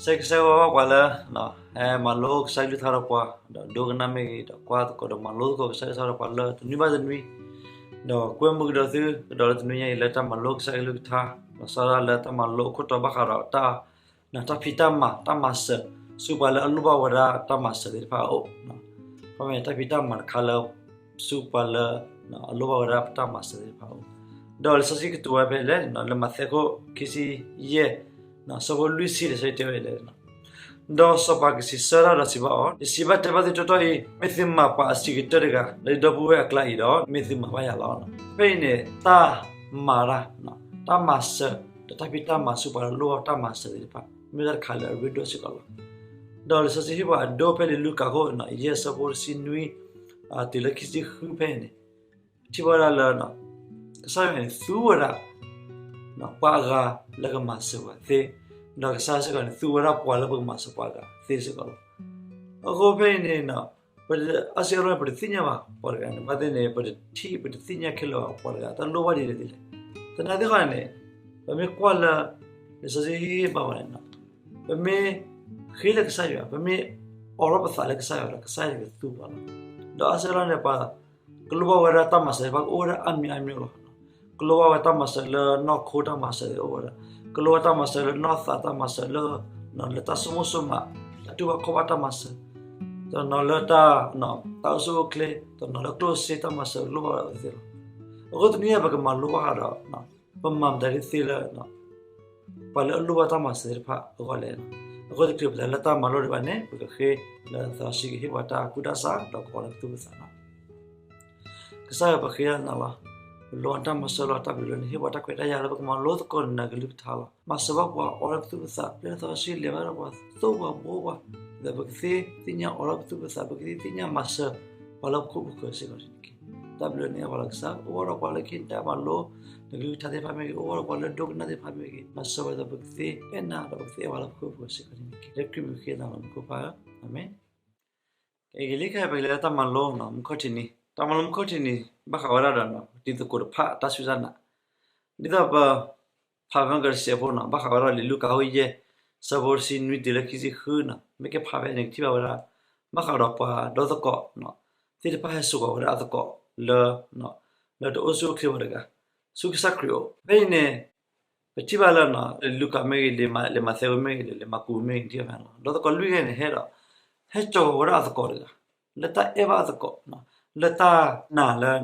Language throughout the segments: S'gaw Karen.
ကစၢ်ကစၢ်ယွၤဘၣ်ပှၤလၢ ဟဲမၤလိကစၢ်ကလုၢ်ကထါဒီးပှၤ, ဒီးဒိကနၣ်မ့ၢ်ဂ့ၤ, ဒီးကွၢ်သကိးဒီးမၤလိသကိးကစၢ်ကလုၢ်ကထါဒီးပှၤလၢတနွံဘၣ်တနွံ, ဒီးကွဲမုာ်ကဒီးသုကဒီးလၢတနွံညါအံၤလၢတၢ်မၤလိကစၢ်ကလုၢ်ကထါ, ဒီးစးထီၣ်လၢတၢ်မၤလိအခိၣ်တီဘၣ်ဃးဒီး တၢ်ဖံးတၢ်မၤ တၢ်မၤစၢၤ ဆူပှၤလၢအလိၣ်ဘၣ်ဝဲဒၣ်တၢ်မၤစၢၤသ့ၣ်တဖၣ်အအိၣ်, ခီမ့ၢ်တၢ်ဖံးတၢ်မၤတခါလၢ ဆူပှၤလၢ အလိၣ်ဘၣ်ဝဲဒၣ်ပတၢ်မၤစၢၤသ့ၣ်တဖၣ်အအိၣ်, ဒီးလံာ်စီဆှံကတိၤဝဲဖဲလဲၣ်, လၢမးသဲခိၣ်ခံဆံယဲၢ် ဆၢဖိလွံၢ်ဆံ လံာ်စီဆှံတဲဝဲလဲၣ်, ဒီးစီၤပၤကစံးဆၢတၢ်ဒီးစံးဘၣ်အီၤ, ယစံးဘၣ်တဲဘၣ်သုတီတီအံၤ, မ့ၢ်သုမၤပှၤအဆံးကတၢၢ်တဂၤ လၢယဒီပုၢ်ဝဲၢ်အကျါအံၤဒီး မ့ၢ်သုမၤဘၣ်ယၤလီၤ. ဖဲအံၤန့ၣ် တၢ်မၤတၢ်, တၢ်မၤစၢၤ ဒီးတၢ်ဖံးတၢ်မၤဆူပှၤလၢအလိၣ်ဘၣ်တၢ်မၤစၢၤသ့ၣ်တဖၣ် မ့ၢ်တၢ်တခါလၢအရ့ဒိၣ်စ့ၢ်ကီးလီၤ. ဒီးလံာ်စီဆှံဟ့ၣ်ပှၤအဒိဖဲလံာ်လူၤကၣ်ခိၣ် ယဲၢ်ဆၢဖိတဆံနွံ တုၤလၢခံဆံဃုဖဲအံၤန့ၣ် ထံၣ်ဘၣ်ဝဲဒၣ်လၢ ကစၢ်ယွၤန့ၣ်သူဝဲဒၣ် ပှၤအဂၤလၢကမၤစၢၤပှၤသ့, ဒီးကစၢ်ယွၤစ့ၢ်ကီးန့ၣ် သူဝဲဒၣ်ပှၤလၢပကမၤစၢၤပှၤအဂၤသ့စ့ၢ်ကီးလီၤ. အဃိဖဲအံၤန့ၣ် ပအါစုအါဘျီန့ၣ် ပတသ့ၣ်ညါဘၣ်ပှၤတဂၤန့ၣ်, ဘၣ်သ့ၣ်န့ၣ် ပတထံၣ်ပတသ့ၣ်ညါခဲလၢာ်ဘၣ်ပှၤတဂၤ တၢ်လိၣ်ဘၣ်ဒ်လဲၣ်ဒ်လဲၣ်. သနာ်က့န့ၣ် ပမ့ၢ်ကွၢ်လၢ လံာ်စီဆှံဟ့ၣ်ဂံၢ်ဟ့ၣ်ဘါပှၤန့ၣ် ပမ့ၢ်ဃ့လၢကစၢ်ယွၤ, ပမ့ၢ်အိးထီၣ်ပသးလၢကစၢ်ယွၤဒီး ကစၢ်ယွၤကသူပှၤလီၤ. ဒီးအါစုအါဘျီန့ၣ် ပှၤကလိၣ်ဘၣ်ဝဲဒၣ်တၢ်မၤစၢၤ ပှၤကအိၣ်ဝဲဒၣ်အါမံၤအါမံၤလီၤ. ကလိၣ်ဘၣ်ဝဲတၢ်မၤစၢၤလၢနီၢ်ခိတၢ်မၤစၢၤအိၣ်ဝဲဒၣ်, ကလိၣ်ဘၣ်တၢ်မၤစၢၤလၢနီၢ်သးတၢ်မၤစၢၤလၢ လၢတၢ်ဆိကမိၣ်ဆိကမး တၢ်တူၢ်ဘၣ်ခီၣ်ဘၣ်တၢ်မၤစၢၤ, တနီၤလၢတၢ် တၢ်အိၣ်ဆူၣ်အိၣ်ချ့, တနီၤလၢကျိၣ်စ့တၢ်မၤစၢၤလိၣ်ဘၣ်ဝဲသ့ၣ်လီၤ. အဃိတနွံအံၤပကမၤလိဘၣ်ဃးဒီး ပမၤမတၤဒ်သ့လၢ ပှၤလၢအလိၣ်ဘၣ်တၢ်မၤစၢၤသ့ၣ်တဖၣ်အဂီၢ်လဲၣ်. အဃိတချုးပလဲၤလၢတၢ်မၤလိဒံးဘၣ်န့ၣ် ပကဃ့လၢသးစီဆှံကဟ့ၣ်ပှၤတၢ်ကူၣ်တၢ်ဆး ဒီးကအိးထီၣ်ပသူၣ်ပသးလီၤ. ကစၢ်ယွၤပဃ့တၢ်နၤလီၤ. ပလိၣ်ဘၣ်တၢ်မၤစၢၤလီၤ တၢ်ဘျုးလၢနဟ့ၣ်ပှၤတၢ်ခွဲးတၢ်ယာ်လၢပကမၤလိသကိးနကလုၢ်ကထါလီၤ. မၤစၢၤဘၣ်ပှၤအိးထီၣ်ပသူၣ်ပသး ပျဲနသးစီဆှံလဲၤဘၣ်ဒီးပှၤ သိၣ်ပှၤဘှီပှၤ ဒီးပကသ့သ့ၣ်ညါအိးထီၣ်ပသူၣ်ပသး ပကသ့သ့ၣ်ညါမၤစၢၤပှၤလၢပခိၣ်ပဃၢၤစ့ၢ်ကီးန့ၣ်တက့ၢ်. တၢ်ဘျုးန့ၢ်အပှၤလီၤကစၢ် အိၣ်ဘၣ်ဒီးပှၤလၢခံတၢ်မၤလိ နကလုၢ်ကထါသ့ၣ်တဖၣ်မ့ၢ်ဂ့ၤ, အိၣ်ဘၣ်ဒီးပှၤလၢဒိကနၣ်သ့ၣ်တဖၣ်မ့ၢ်ဂ့ၤ, မၤစၢၤဝဲဒီးပကသ့အဲၣ်နၤဒီးပကသ့အဲၣ်ပှၤလၢပခိၣ်ပဃၢၤစ့ၢ်ကီးန့ၣ်တက့ၢ်. လၢခရံာ်မံၤဃ့တၢ်လီၤမူခိၣ်ဖးဧၢ, အၤမ့ၣ်. ကဲဂ့ၤလံခဲအံၤ ပကလဲၤလၢတၢ်မၤလိမူခိၣ်ထံးနံၤ, တၢ်မၤလိမူခိၣ်ထံးနံၤ ဘၣ်ဃးဝဲဒၣ်ဒီး တံၤသကိးတဖၣ်အတၢ်စူၢ်တၢ်နာ်, ဒ်သိးပ ဖးဖဲကတစဲးဖိနီၤ ဘၣ်ဃးဝဲဒၣ်လံာ်လူၤကၣ်အခိၣ်ယဲၢ် ဆၢဖိတဆံနွံတုၤလၢခံဆံဃုနီၤ, မ့ၢ်ကဖးဖဲန့ၣ် ကထံၣ်ဘၣ်ဝဲဒၣ် ဘၣ်ဃးဒီးပှၤဒီသကိးသ့ၣ်တဖၣ်ဟဲစိာ်ဃီၤဝဲဒၣ်အသကိးလၢ လၢတအိၣ်ဆူၣ်အိၣ်ချ့ဝဲတဂၤ ဆူကစၢ်ခရံာ်အအိၣ်. ဖဲအံၤန့ၣ် ပထံၣ်ဘၣ်လၢ လံာ်လူၤကၣ်မ့ၢ်ဂ့ၤ, လံာ်မးသဲမ့ၢ်ဂ့ၤ, လံာ်မၢ်ကူးမ့ၢ်ဂ့ၤန့ၣ် ထံၣ်ဘၣ်ဖဲန့ၣ်လီၤ. ဒီသကိးလွံၢ်ဂၤန့ၣ်ဟဲဒီး ဟဲစိာ်ဃီၤဝဲဒၣ်အသကိးတဂၤ လၢတၢ်အဲၣ်ဘၣ်အသကိး လၢတၢ်နာ်လၢ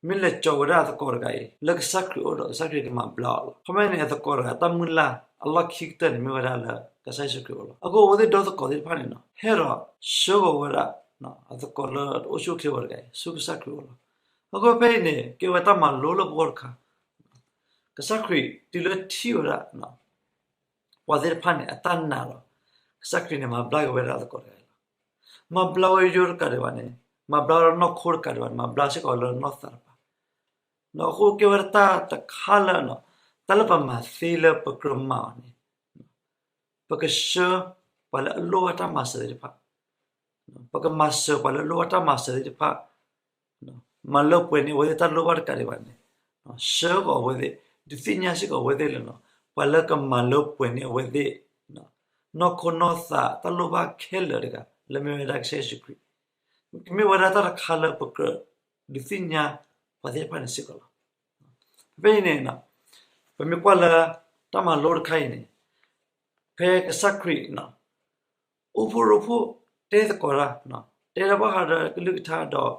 မ့ၢ်လဲၤစိာ်ဝဲဒၣ်အသကိးတဂၤအံၤ လၢကစၢ်ခရံာ်အအိၣ်ဒီး ကစၢ်ခရံာ်ကမၤဘျါအီၤလီၤ. ခီမ့ၢ်န့ၣ် အသကိးတဂၤတၢ်မုၢ်လၢ်အလီၢ်ခံကတၢၢ်န့ၣ် မ့ၢ်ဝဲဒၣ်လၢကစၢ်ယ့ၣ်ၡူးခရံာ်အအိၣ်လီၤ. အဃိအဝဲသ့ၣ်ဒီသကိးသ့ၣ်တဖၣ်န့ၣ် ဟဲဒီးဆှၢဃီၤဝဲဒၣ် အသကိးလၢတအိၣ်ဆူၣ်အိၣ်ချ့ဝဲတဂၤအံၤ ဆူကစၢ်ခရံာ်အအိၣ်လီၤ. အဃိဖဲအံၤန့ၣ် ကဲဝဲတၢ်မၤလိလၢပဂီၢ်တခါ ကစၢ်ခရံာ်တုၤလၢထံၣ်ဝဲဒၣ် ပှၤသ့ၣ်တဖၣ်န့ၣ် အတၢ်နာ်လီၤ. ကစၢ်ခရံာ်န့ၣ် မၤဘျါက့ၤဝဲဒၣ်သကိးတဂၤအံၤလီၤ. မၤဘျါဝဲယိတကးဒံးဘၣ်န့ၣ်, မၤဘျါဝဲဒၣ်နီၢ်ခိတကးဒံးဘၣ်န့ၣ်, မၤဘျါစ့ၢ်ကီးလၢနီၢ်သးတဖၣ်. အဃိကဲဝဲဒၣ်တၢ်တခါလၢ တၢ်လၢပမၤသ့လၢပကြၢးမၤအီၤန့ၣ် ပကဆှၢပှၤလၢအလိၣ်ဘၣ်တၢ်မၤစၢၤသ့ၣ်တဖၣ်, ပကမၤစၢၤပှၤလၢအလိၣ်ဘၣ်တၢ်မၤစၢၤသ့ၣ်တဖၣ် မၤလၢပှဲၤန့ၢ်အဝဲသ့ၣ်တၢ်လိၣ်ဘၣ်တကးဒံးဘၣ်န့ၣ်, ဆှၢဃီၤအဝဲသ့ၣ်, ဒုးသ့ၣ်ညါစ့ၢ်ကီးအဝဲသ့ၣ်လၢ ပှၤလၢကမၤလၢပှဲၤန့ၢ်အဝဲသ့ၣ် နီၢ်ခိနီၢ်သးတၢ်လိၣ်ဘၣ်ခဲလၢာ်တဂၤ လၢမ့ၢ်ဝဲဒၣ်ကစၢ်ယ့ၣ်ၡူးခရံာ်, ကမ့ၢ်ဝဲဒၣ်တၢ်တခါလၢပကြၢးဒုးသ့ၣ်ညါပှၤသ့ၣ်တဖၣ်န့ၣ်စ့ၢ်ကီးလီၤ. ဖဲအံၤန့ၣ် ပမ့ၢ်ကွၢ်လၢတၢ်မၤလိတခါအံၤန့ၣ် ဖဲကစၢ်ခရံာ် အိၣ်ဖှိၣ်ရိဖှိၣ်တဲသကိးတၢ်, တဲတၢ်ဘၣ်ဃးဒီးကလုၢ်ကထါဒီး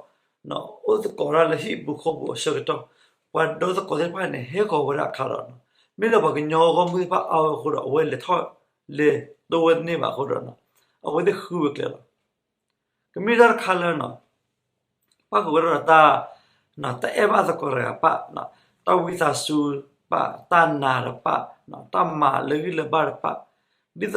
အိၣ်သကိးတၢ်လၢဟံၣ်ပူၤဃီပူၤအဆၢကတီၢ်, ပှၤဒီသကိးသ့ၣ်တဖၣ်န့ၣ် ဟဲဃီၤဝဲဒၣ်အခါဒီး မ့ၢ်လၢပှၤကညီဂီၢ်မုၢ်သ့ၣ်တဖၣ်အါဝဲအဃိဒီး အဝဲလဲၤထီၣ်လဲၤတိဝဲတန့ၢ်ဘၣ်အဃိဒီး အဝဲသ့ၣ်ဃုဝဲကျဲလီၤ. ကမ့ၢ်တၢ်တခါလၢ ပၣ်ဃုာ်ဝဲဒၣ်ဒီးတၢ် တၢ်အဲၣ်ဘၣ်သကိးတဂၤတဖၣ်, တၢ်ဝံသးစူၤတဖၣ်, တၢ်နာ်တဖၣ်, တၢ်မၤလၢဂံၢ်လၢဘါတဖၣ်, ဒ်သိးဒီး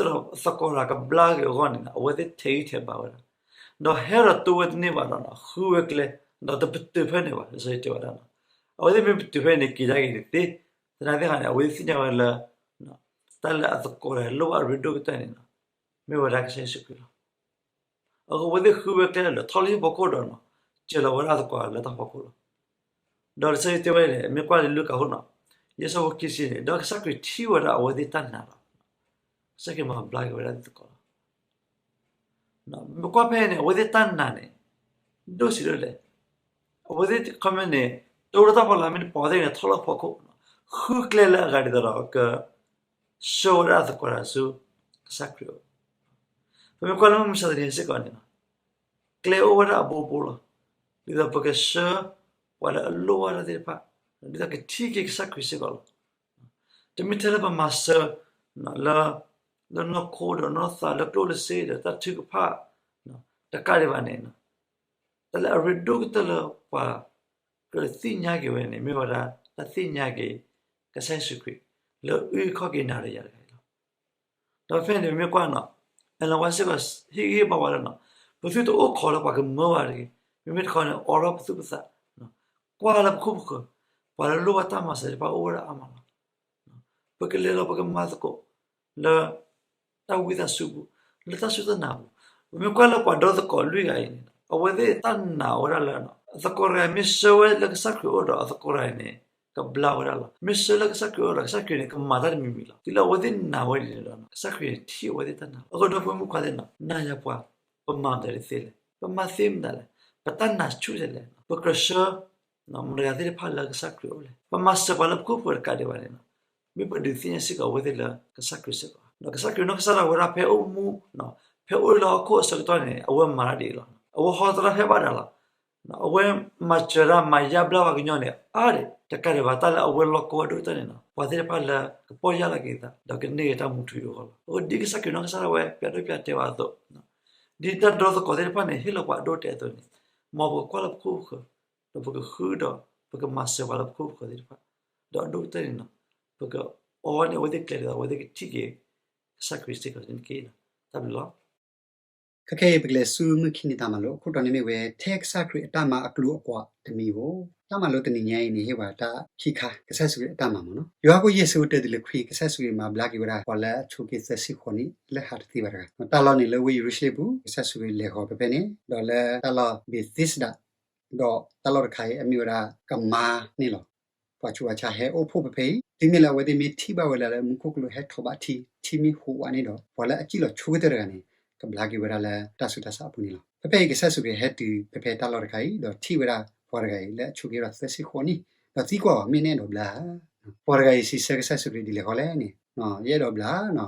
သကိးတဂၤကဘျါက့ၤအဂီၢ်န့ၣ် အဝဲသ့ၣ်ထဲးဂံၢ်ထဲးဘါဝဲဒၣ်, ဒီးဟဲဒီးတိဝဲတန့ၢ်ဘၣ်ဒီး ဃုဝဲကျဲ, ဒီးတပတုာ်ဖဲန့ၣ်ဘၣ်, လံာ်စီဆှံတဲဝဲဒၣ်, အဝဲသ့ၣ်မ့ၢ်ပတုာ်ဖဲန့ၣ် က့ၤဒၣ်က့ၤတသ့, သနာ်က့န့ၣ် အဝဲသ့ၣ်သ့ၣ်ညါဝဲလၢ တၢ်လၢအသကိးတဂၤလိၣ်ဘၣ်အရ့ဒိၣ်ကတၢၢ်န့ၣ် မ့ၢ်ဝဲဒၣ်ကစၢ်ယ့ၣ်ၡူးခရံာ်လီၤ. အဃိအဝဲသ့ၣ်ဃုဝဲကျဲလၢထီၣ်လၢဟံၣ်ဖီခိၣ်ဒီး စၢၤလီၤဝဲဒၣ်အသကိးလၢတၢ်ဖီခိၣ်လီၤ. ဒီးလံာ်စီဆှံတဲဝဲန့ၣ် မ့ၢ်ကွၢ်လၢလူၤကၣ်အခိၣ်နီၤ, ယဲၢ်ဆၢဖိခံဆံန့ၣ်, ဒီးကစၢ်ခရံာ်ထံၣ်ဝဲဒၣ်အဝဲသ့ၣ်တၢ်နာ်လီၤ. ကစၢ်ခရံာ်မၤဘျါက့ၤဝဲဒၣ်သကိးလီၤ. မ့ၢ်ကွၢ်ဖဲန့ၣ် အဝဲသ့ၣ်တၢ်နာ်န့ၣ် ဒိၣ်ဆံးဒိၣ်လဲၣ်. အဝဲသ့ၣ်ခီမ့ၢ်န့ၣ် တအိၣ်လၢတၢ်ဖီလာ်မ့ၢ်တပိာ်သ့ၣ်န့ၣ် ထီၣ်လၢဖီခိၣ်, ဃုကျဲလၢအဂၤဒ်သိးဒီး ကဆှၢဝဲဒၣ်အသကိးတဂၤဆူ ကစၢ်ခရံာ်အအိၣ်. ပမ့ၢ်ကွၢ်လၢမုၢ်မဆါတနံၤစ့ၢ်ကီးန့ၣ် ကျဲအိၣ်ဝဲဒၣ်အဘိဘိလီၤ. ဒ်သိးပကဆှၢပှၤလၢအလိၣ်ဘၣ်တၢ်သ့ၣ်တဖၣ်, ဒ်သိးကထံၣ်က့ၤကစၢ်ခရံာ်စ့ၢ်ကီးလီၤ. တမ့ၢ်ထဲလၢပမၤစၢၤ လၢ လၢနီၢ်ခိဒီးနီၢ်သး လၢကျိၣ်လၢစ့ဒီးတၢ်ထုကဖၣ် တကးဒံးဘၣ်န့ၣ် တၢ်လၢအရ့ဒိၣ်ကတၢၢ်လၢပှၤကြၢးသ့ၣ်ညါက့ၤဝဲန့ၣ် မ့ၢ်ဝဲဒၣ်တၢ်သ့ၣ်ညါက့ၤ ကစၢ်ယ့ၣ်ၡူးခရံာ် လၢအအုၣ်ခီၣ်က့ၤနၤဒီးယၤတဂၤအံၤလီၤ. ဒီးဖဲန့ၣ် ပမ့ၢ်ကွၢ်နီၤ Ellen White စ့ၢ်ကီး ဟ့ၣ်ဂံၢ်ဟ့ၣ်ဘါဝဲလၢနီၤ ပသုတအိၣ်ခိးလၢပှၤကမၢဘၣ်တဂ့ၤ, မ့မ့ၢ်တခီန့ၣ် အိးထီၣ်ပသူၣ်ပသး, ကွၢ်လၢပခိၣ်ပဃၢၤ, ပှၤလၢလိၣ်ဘၣ်တၢ်မၤစၢၤသ့ၣ်တဖၣ်အိၣ်ဝဲဒၣ်အါမးလီၤ. ပကလဲၤလီၤပကမၤသကိး လၢ တၢ်ဝံသးစူၤပူၤ, လၢတၢ်စူၢ်တၢ်နာ်ပူၤ, ပမ့ၢ်ကွၢ်လၢပှၤဒီသကိးလွံၢ်ဂၤအံၤန့ၣ် အဝဲသ့ၣ်တၢ်နာ်ဝဲဒၣ်လၢ အသကိးတဂၤမ့ၢ်ဆှၢဝဲလၢကစၢ်ခရံာ်အအိၣ်ဒီး အသကိးတဂၤအံၤန့ၣ် ကဘျါဝဲဒၣ်လီၤ. မ့ၢ်ဆှၢလၢကစၢ်ခရံာ်အအိၣ်ဒီး ကစၢ်ခရံာ်န့ၣ် ကမၤတၢ်တမံၤမံၤလီၤ. တုၤလၢအဝဲသ့ၣ်နာ်ဝဲဒ်န့ၣ်ဒီး ကစၢ်ခရံာ်န့ၣ်ထံၣ်အဝဲသ့ၣ်တၢ်နာ်လီၤ. အဃိဒီပုၢ်ဝဲၢ်မုၣ်ခွါသ့ၣ်နီၤ နၤယၤပှၤ ပမၤမတၤတသ့လဲၣ်, ပမၤသ့မတၤလဲၣ်, ပတၢ်နာ်ဆူၣ်ဒ်လဲၣ်, ပကြၢးဆှၢ မတၤတဂၤသ့ၣ်တဖၣ်လၢကစၢ်ခရံာ်အအိၣ်လဲၣ်, ပမၤစၢၤပှၤလၢပခိၣ်ပဃၢၤတကးဒံးဘၣ်န့ၣ် မ့ၢ်ပဒုးသ့ၣ်ညါစ့ၢ်ကီးအဝဲသ့ၣ်လၢကစၢ်ခရံာ်စ့ၢ်ကီး. ကစၢ်ခရံာ်နီၢ်ကစၢ်ဒၣ်ဝဲဒၣ်ဖဲအိၣ်မူ, ဖဲအိၣ်လၢဟီၣ်ခိၣ်အဆၢကတီၢ်န့ၣ် အဝဲမၤတၢ်ဒ်အံၤလီၤ. အဝဲဟီသရၣ်ဖဲဘၣ်ဒါလီၤ. အဝဲမၤစၢၤတၢ်မၤယါဘျါပှၤကညီန့ၣ် အါဒံး တကးဒံးဘၣ်တၢ်လၢအဝဲလီၢ်ကီအဒိၣ်ကတၢၢ်န့ၣ်နီၤ ပှၤသ့ၣ်တဖၣ်လၢကပီၢ်ယၢ်လီၤက့ၤသး ဒီးကန့ၢ်က့ၤတၢ်မူထူယိာ်အဂီၢ်လီၤ. အဃိဒ်ကစၢ်ခရံာ်နီၢ်ကစၢ်ဒၣ်ဝဲ ပျးဒိၣ်ပျးတဲာ်ဘၣ်အသိး ဒ်တၢ်ဒီသကိးသ့ၣ်တဖၣ်န့ၣ် ဟ့ၣ်လီၤပှၤအဒိအတဲာ်အသိးန့ၣ် မ်ပကကွၢ်လၢပခိၣ်ပဃၢၤ, ဒီးပကဃုဒီး ပကမၤစၢၤပှၤလၢပခိၣ်ပဃၢၤသ့ၣ်တဖၣ်, ဒီးအဒိၣ်ကတၢၢ်န့ၣ်နီၤ ပကအီန့ၢ်အဝဲသ့ၣ်ကျဲဒ်သိး အဝဲသ့ၣ်ကထံၣ်က့ၤ ကစၢ်ခရံာ်စ့ၢ်ကီးန့ၣ်တက့ၢ်. တၢ်ဘျုးလီၤ. ခဲခဲအံၤ ပကလဲၤဆူမုၢ်ခံနံၤတၢ်မၤလိ အခိၣ်တီန့ၣ်မ့ၢ်ဝဲ ထဲကစၢ်ခရံာ်အတၢ်မၤအကျိၤအကွာ်တမံၤဧိၤ. တၢ်မၤလိတနံၤညါအံၤန့ၣ် ဟ့ၣ်ပှၤတၢ်ခံခါ ကစၢ်ယ့ၣ်ၡူးခရံာ်အတၢ်မၤမ့ၢ်နီၤ. ယိၤဟၣ်ခိၣ်ယဲၢ်ဆၢဖိတၢတုၤလၢခွံ ကစၢ်ယ့ၣ်ၡူးခရံာ်မၤဘျါက့ၤဝဲဒၣ် ပှၤလၢအဆိးက့သၢဆံဃိးနံၣ်လၢဟးတသ့ဘၣ်တဂၤ. တၢ်လီၢ်န့ၣ်လၢဝ့ၢ်ယရူၤၡလ့ၣ်ပူၤ ကစၢ်ယ့ၣ်ၡူးခရံာ်လဲၤဃီၤဖဲဖဲန့ၣ်, ဒီးလၢတၢ်လီၢ်ဘ့းသ့စဒၤ ဒီးတၢ်လီၢ်တခါအံၤ အမ့ၢ်ဝဲဒၣ်ကမါန့ၣ်လီၤ. ပှၤဆူးပှၤဆါဟဲအိၣ်ဖှိၣ်ဖဲဖဲအံၤ, တုၤမ့ၢ်လၢအဝဲသ့ၣ်မ့ၢ်ထံၣ်ဘၣ်ဝဲဒၣ်လၢမူခိၣ်ကလူးဟဲထီၣ်ဘၣ်ထံ, ထံမ့ၢ်ဟူးဝးန့ၣ်ဒီး ပှၤလၢအစံၣ်လီၤဆိကတၢၢ်တဂၤန့ၣ် ကဘျါက့ၤဝဲဒၣ်လၢတၢ်ဆူးတၢ်ဆါအပူၤန့ၣ်လီၤ. ဖဲဖဲအံၤ ကစၢ်ယ့ၣ်ၡူးခရံာ်ဟဲတုၤဖဲဖဲတၢ်လီၢ်တခါအံၤ ဒီးထံၣ်ဝဲဒၣ်ပှၤတဂၤအံၤလၢအဆိးက့ဒီးသၢဆံဃိးနံၣ်, ဒီးသံကွၢ်အီၤ မ့ၢ်နအဲၣ်ဒိးဘျါဧါ. ပှၤတဂၤအံၤစံးဆၢကစၢ်ယ့ၣ်ၡူးခရံာ်ဒ်လဲၣ်ဃီလဲၣ်န့ၣ်, ယအဲၣ်ဒိးဘျါ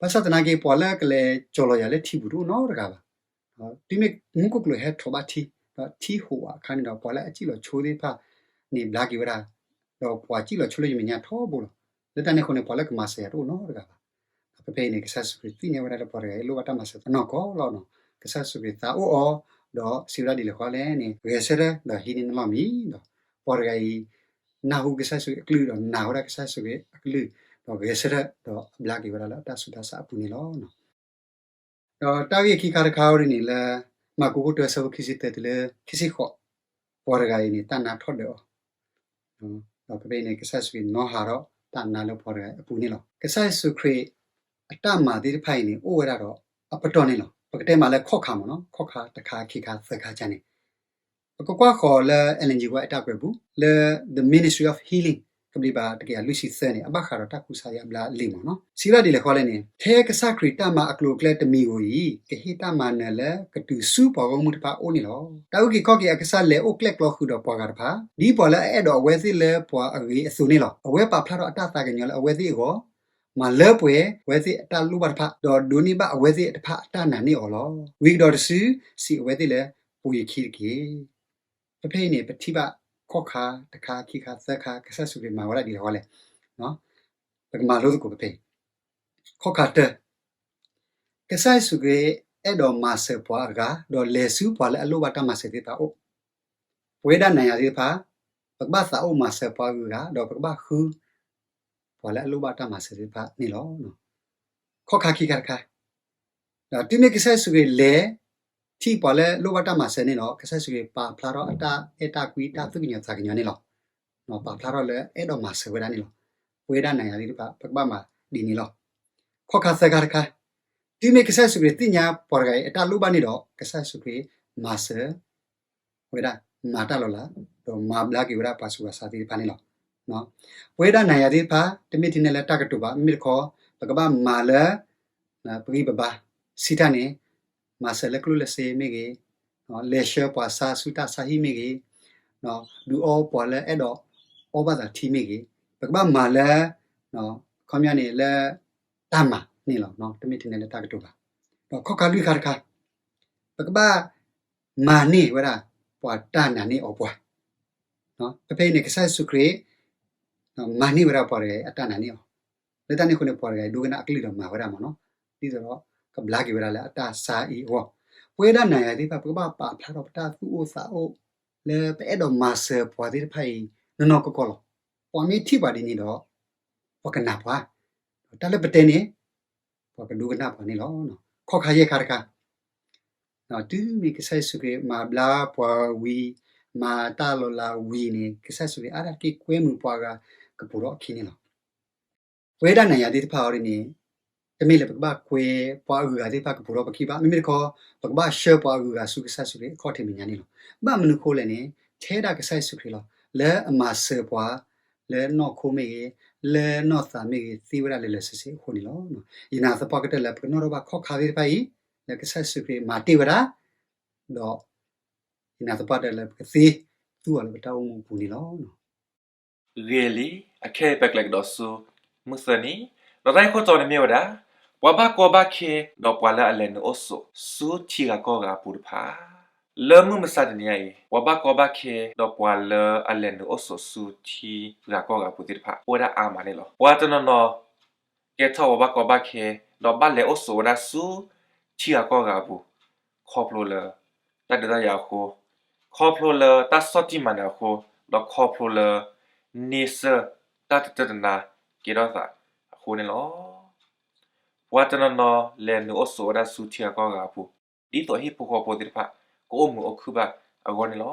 ဘၣ်ဆၣ်သနာ်က့ ပှၤလၢကလဲၤကၠီၤလီၤယၤလၢထံပူၤတအိၣ်နီတဂၤဘၣ်. တုၤမ့ၢ်မူခိၣ်ကလူးဟဲထီၣ်ဘၣ်ထံ, ဒီးထံဟူးဝးအခါန့ၣ်ဒီး ပှၤလၢအစံၣ်လီၤဆိသ့ၣ်တဖၣ်န့ၣ် ဘျါက့ၤဝဲဒၣ်, ဒီးပှၤစံၣ်လီၤဆိလၢယမဲာ်ညါထီဘိလီၤ. လၢတၢ်န့ၣ်အဃိန့ၣ် ပှၤလၢကမၤစၢၤယၤတအိၣ်နီတဂၤဘၣ်. ဖဲဖဲအံၤန့ၣ် ကစၢ်ယ့ၣ်ၡူးခရံာ်သ့ၣ်ညါဝဲဒၣ်လၢပှၤတဂၤအံၤလိၣ်ဘၣ်တၢ်မၤစၢၤအနီၢ်ကီၢ်လီၤ. ကစၢ်ယ့ၣ်ၡူးခရံာ်သးအိၣ်အီၤ, ဒီးစံးဝဲဒၣ်ဒ်လဲၣ်ဃီလဲၣ်န့ၣ်, ဂဲၤဆၢထၢၣ် ဒီးဟံးန့ၢ်နလီၢ်မံၤ, ဒီးပှၤတဂၤအံၤ နၢ်ဟူကစၢ်ယ့ၣ်ၡူးခရံာ်အကလုၢ် ဒီးနာ်ဝဲဒၣ်ကစၢ်ယ့ၣ်ၡူးခရံာ်အကလုၢ်, ဒီးဂဲၤဆၢထၢၣ် ဒီးအဘျါက့ၤဝဲဒၣ်လၢတၢ်ဆူးတၢ်ဆါအပူၤန့ၣ်လီၤ. ဒီးတၢ်ဂ့ၢ်ခံခါတခါဝဲဒၣ်န့ၣ်လၢ မၢ်ကူးခိၣ်တၢ ဆၢဖိခံဆံတၢတုၤလၢခံဆံဃိး, ပှၤတဂၤအံၤန့ၣ် တၢ်နါထီၣ်ဒၢးအီၤ, ဒီးဖဲဖဲအံၤန့ၣ် ကစၢ်ယ့ၣ်ၡူးခရံာ်နီၤဟးထီၣ်တၢ်နါလၢပှၤတဂၤအံၤအပူၤန့ၣ်လီၤ. ကစၢ်ယ့ၣ်ၡူးခရံာ်အတၢ်မၤသ့ၣ်တဖၣ်အံၤန့ၣ် အိၣ်ဝဲဒၣ်ဒီးအပတီၢ်န့ၣ်လီၤ. ပကတဲမးလၢခီၣ်ခါမ့ၢ်နီၤ, ခီၣ်ခါတခါခံခါသၢခါကန့ၣ် ပကကွၢ်ဃီၤလၢ Ellen G. White အတၢ်ကွဲးပူၤ လၢ The Ministry of Healing ကဘျံးပၤတကယၤလွံၢ်ဆံသၢန့ၣ် အဘၣ်ဃးဒီးတၢ်ကူစါယါဘျါလံာ်မ့ၢ်နီၤ, စံးဝဲဒၣ်ဒ်လဲၣ်ဃီလဲၣ်န့ၣ်, ထဲကစၢ်ခရံာ်တၢ်မၤအကျိၤအကျဲတမံၤဧိၤအံၤ ကဟ့ၣ်တၢ်မၤနၢၤလၢကတုၤဆူပှၤဂီၢ်မုၢ်တဖၣ်အအိၣ်န့ၣ်လီၤ. တၢ်အုၣ်က့ၤခီၣ်က့ၤအကစၢ်လဲၤအိၣ်ကျဲၣ်ကျီဃုာ်ဒီးပှၤဂၤတဖၣ် ဒ်ပှၤလၢအအဲၣ်ဒိးအဝဲသ့ၣ်လၢပှၤအဂ့ၤအသိးန့ၣ်လီၤ. အဝဲပာ်ဖျါထီၣ်အတၢ်သးကညီၤလၢအဝဲသ့ၣ်အဂီၢ် မၤလၢပှဲၤအဝဲသ့ၣ်အတၢ်လိၣ်ဘၣ်တဖၣ်, ဒီးဒိးန့ၢ်ဘၣ်အဝဲသ့ၣ်တဖၣ်အတၢ်နာ်န့ၢ်အီၤလီၤ. ဝံၤကဒီးတစု စံးအဝဲသ့ၣ်လၢ ပိာ်ယခံတက့ၢ်. ဖဲဖဲအံၤန့ၣ် ပထံၣ်ဘၣ်ခီၣ်ခါတခါ ခံခါ သၢခါ ကစၢ်ယ့ၣ်ၡူးခရံာ်မၤဝဲဒၣ်ဒ်လဲၣ်ဃီလဲၣ်. ပကမၤလိသကိးဖဲဖဲအံၤ, ခီၣ်ခါတၢ, ကစၢ်ယ့ၣ်ၡူးခရံာ်အဲၣ်ဒိးမၤစၢၤပှၤအဂၤ ဒီးလဲၤဆူပှၤလၢအလိၣ်ဘၣ်တၢ်မၤစၢၤသ့ၣ်တဖၣ်အအိၣ်. ပဝဲဒၣ်နၤယၤသ့ၣ်တဖၣ် ပကဘၣ်သးအိၣ်မၤစၢၤပှၤအဂၤ ဒီးပကဘၣ်ဃု ပှၤလၢအလိၣ်ဘၣ်တၢ်မၤစၢၤသ့ၣ်တဖၣ်န့ၣ်လီၤ. ခီၣ်ခါခံခါတခါ, ဒီးတုၤမ့ၢ်ကစၢ်ယ့ၣ်ၡူးခရံာ်လဲၤထံၣ်ပှၤလၢလိၣ်ဘၣ်တၢ်မၤစၢၤန့ၣ်ဒီး ကစၢ်ယ့ၣ်ၡူးခရံာ်ပာ်ဖျါထီၣ်အတၢ်အဲၣ်တၢ်ကွံ တၢ်သူၣ်ကညီၤသးကညီၤန့ၣ်လီၤ. ပာ်ဖျါထီၣ်လၢအဲၣ်ဒိးမၤစၢၤဝဲဒၣ်န့ၣ်လီၤ. ပဝဲဒၣ်နၤယၤသ့ၣ်တဖၣ် ပကဘၣ်မၤဒ်န့ၣ်လီၤ. ခီၣ်ခါသၢခါတခါ, တုၤမ့ၢ်ကစၢ်ယ့ၣ်ၡူးခရံာ်သ့ၣ်ညါပှၤတဂၤအံၤအတၢ်လိၣ်ဘၣ်န့ၣ်ဒီး ကစၢ်ယ့ၣ်ၡူးခရံာ်မၤစၢၤ ဝဲဒၣ်မၤတၢ်လီၤလး, ဒီးမၤဘျါက့ၤဝဲဒၣ်ပှၤဆူးပှၤဆါသ့ၣ်တဖၣ်န့ၣ်လီၤ. ပဝဲဒၣ်နၤယၤသ့ၣ်တဖၣ် တမ့ၢ်ထဲန့ၣ်လၢတၢ်ကတိၤဘၣ်, မ့မ့ၢ်တခီ ပ ပကဘၣ်မၤလၢ ပဂံၢ်ပဘါ, စံးတၢ်န့ၣ် မၤစၢၤလၢကျိၣ်လၢစ့မ့ၢ်ဂ့ၤ, လဲၤဆှၢပှၤဆါဆူတၢ်ဆါဟံၣ်မ့ၢ်ဂ့ၤ, ဒုးအီပှၤလၢအဲၣ်ဒိးအီဘၣ်သးထံမ့ၢ်ဂ့ၤ, ပကဘၣ်မၤလၢ ခီပညီန့ၣ်လၢ တၢ်မၤန့ၣ်လီၤ. တမ့ၢ်ထဲန့ၣ်လၢတၢ်ကတိၤဘၣ်. ဒီးခီၣ်ခါလွံၢ်ခါတခါ, ပကဘၣ်မၤန့ၢ်ဝဲဒၣ် ပှၤတၢ်နာ်န့ၢ်အီၤပှၤ ဖဲဖဲအံၤန့ၣ် ကစၢ်ယ့ၣ်ၡူးခရံာ် မၤန့ၢ်ဝဲဒၣ်ပှၤတဂၤအံၤအတၢ်နာ်န့ၢ်အီၤ, လၢတၢ်န့ၣ်အဃိန့ၣ် ပှၤတဂၤအံၤဒိကနၣ်အကလုၢ်ဒီးမၤဝဲဒၣ်မ့ၢ်နီၤ, ဒ်သိးဒီး ကဘျါက့ၤဝဲဒၣ်လၢအတၢ်ဆါအံၤအဂီၢ်, ပဝဲဒၣ်နၤယၤသ့ၣ်တဖၣ် ပကဘၣ်ပာ်ဖျါထီၣ်ပတၢ်သူၣ်အိၣ်သးအိၣ် လၢပအဲၣ်ဒိးမၤစၢၤပှၤသ့ၣ်တဖၣ်အံၤ နီၢ်နီၢ်ကီၢ်ကီၢ်လီၤ. ပှၤမ့ၢ်ထံၣ်ပှၤဒ်န့ၣ်ဒီး ပှၤကနာ်ပှၤ, ဒီးတၢ်လၢပတဲန့ၣ် ပှၤကဒိကနၣ်ပှၤန့ၣ်လီၤ. ခီၣ်ခါယဲၢ်ခါတခါ တုၤမ့ၢ်ကစၢ်ယ့ၣ်ၡူးခရံာ်မၤဘျါပှၤဝံၤ, မၤတၢ်လီၤလးဝံၤန့ၣ် ကစၢ်ယ့ၣ်ၡူးခရံာ်အါတက့ၢ်ကွဲမုာ်ပှၤဂၤကပူၤထီၣ်အခံန့ၣ်လီၤ. ပဝဲဒၣ်နၤယၤသ့ၣ်တဖၣ်အံၤန့ၣ် တမ့ၢ်လၢပကဘၣ်ကွဲပှၤအဂုၤအဂၤသ့ၣ်တဖၣ်ကပူၤထီၣ်ပခံဘၣ်. မ့မ့ၢ်တခီ ပကဘၣ်ဆှၢပှၤအဂုၤအဂၤဆူကစၢ်ယ့ၣ်ၡူးခရံာ်အခီၣ်ထံးမဲာ်ညါန့ၣ်လီၤ. ဘၣ်မနုၤအဃိလဲၣ်န့ၣ် ထဲဒၣ်ကစၢ်ယ့ၣ်ၡူးခရံာ်လီၤ. လၢအမၤစၢၤပှၤ လၢနီၢ်ခိမ့ၢ်ဂ့ၤ, လၢနီၢ်သးမ့ၢ်ဂ့ၤ သ့ဝဲဒၣ်လၢာ်လၢာ်ဆ့ဆ့အဃိန့ၣ်လီၤ. ယနာ်သပှၢ်ကတၢၢ်လၢပကနီၣ်ထီၣ်ဘၣ်ခီၣ်ခါသ့ၣ်တဖၣ်အံၤ လၢကစၢ်ယ့ၣ်ၡူးခရံာ်မၤတ့ၢ်ဝဲဒၣ်, ဒီး ယနာ်သပှၢ်တၢၢ်လၢပကသ့သူအီၤလၢပတၢ်အိၣ်မူအပူၤန့ၣ်လီၤ. ဂ့ၤလံ, အခဲအံၤပကလဲၤကဒီးဆူ မုၢ်သၢနံၤ, ဒီးတၢ်ဂ့ၢ်ခိၣ်တီန့ၣ်မ့ၢ်ဝဲဒၣ် ပှၤဘၣ်ကီဘၣ်ခဲ ဒီးပှၤလၢအလဲၤနုာ်အိၣ်ဆိးဆူထံဂၤကီၢ်ဂၤအပူၤတဖၣ်, လၢမုၢ်မဆါတနံၤညါအံၤ ပှၤဘၣ်ကီဘၣ်ခဲ ဒီးပှၤလၢအလဲၤနုာ်အိၣ်ဆိးဆူထံဂၤကီၢ်ဂၤအပူၤသ့ၣ်တဖၣ် အိၣ်ဝဲဒၣ်အါမးန့ၣ်လီၤ. ပှၤတနီၤနီၤ ကဲထီၣ်ပှၤဘၣ်ကီဘၣ်ခဲ ဒီးဘၣ်လဲၤအိၣ်ဆိးဝဲဒၣ်ဆူထံဂၤကီၢ်ဂၤအပူၤ ခီဖျိလၢ တၢ်ဒုးတၢ်ယၤအဃိ, ခီဖျိလၢတၢ်ဆီၣ်တံၢ်မၤနၢၤအဃိ, ဒီးခီဖျိလၢ န့ဆၢၣ်တၢ်တတၢၢ်တနါကဲထီၣ်သးအဃိန့ၣ်လီၤ. ပှၤတနီၤနီၤလဲၤနုာ်အိၣ်ဆိးဝဲဒၣ်ဆူထံဂၤကီၢ်ဂၤအပူၤ, ဒ်သိးဟံၣ်ဖိဃီဖိသ့ၣ်တဖၣ် ကအိၣ်မုာ်အိၣ်ခုၣ်ဘၣ်အဂီၢ်န့ၣ်လီၤ.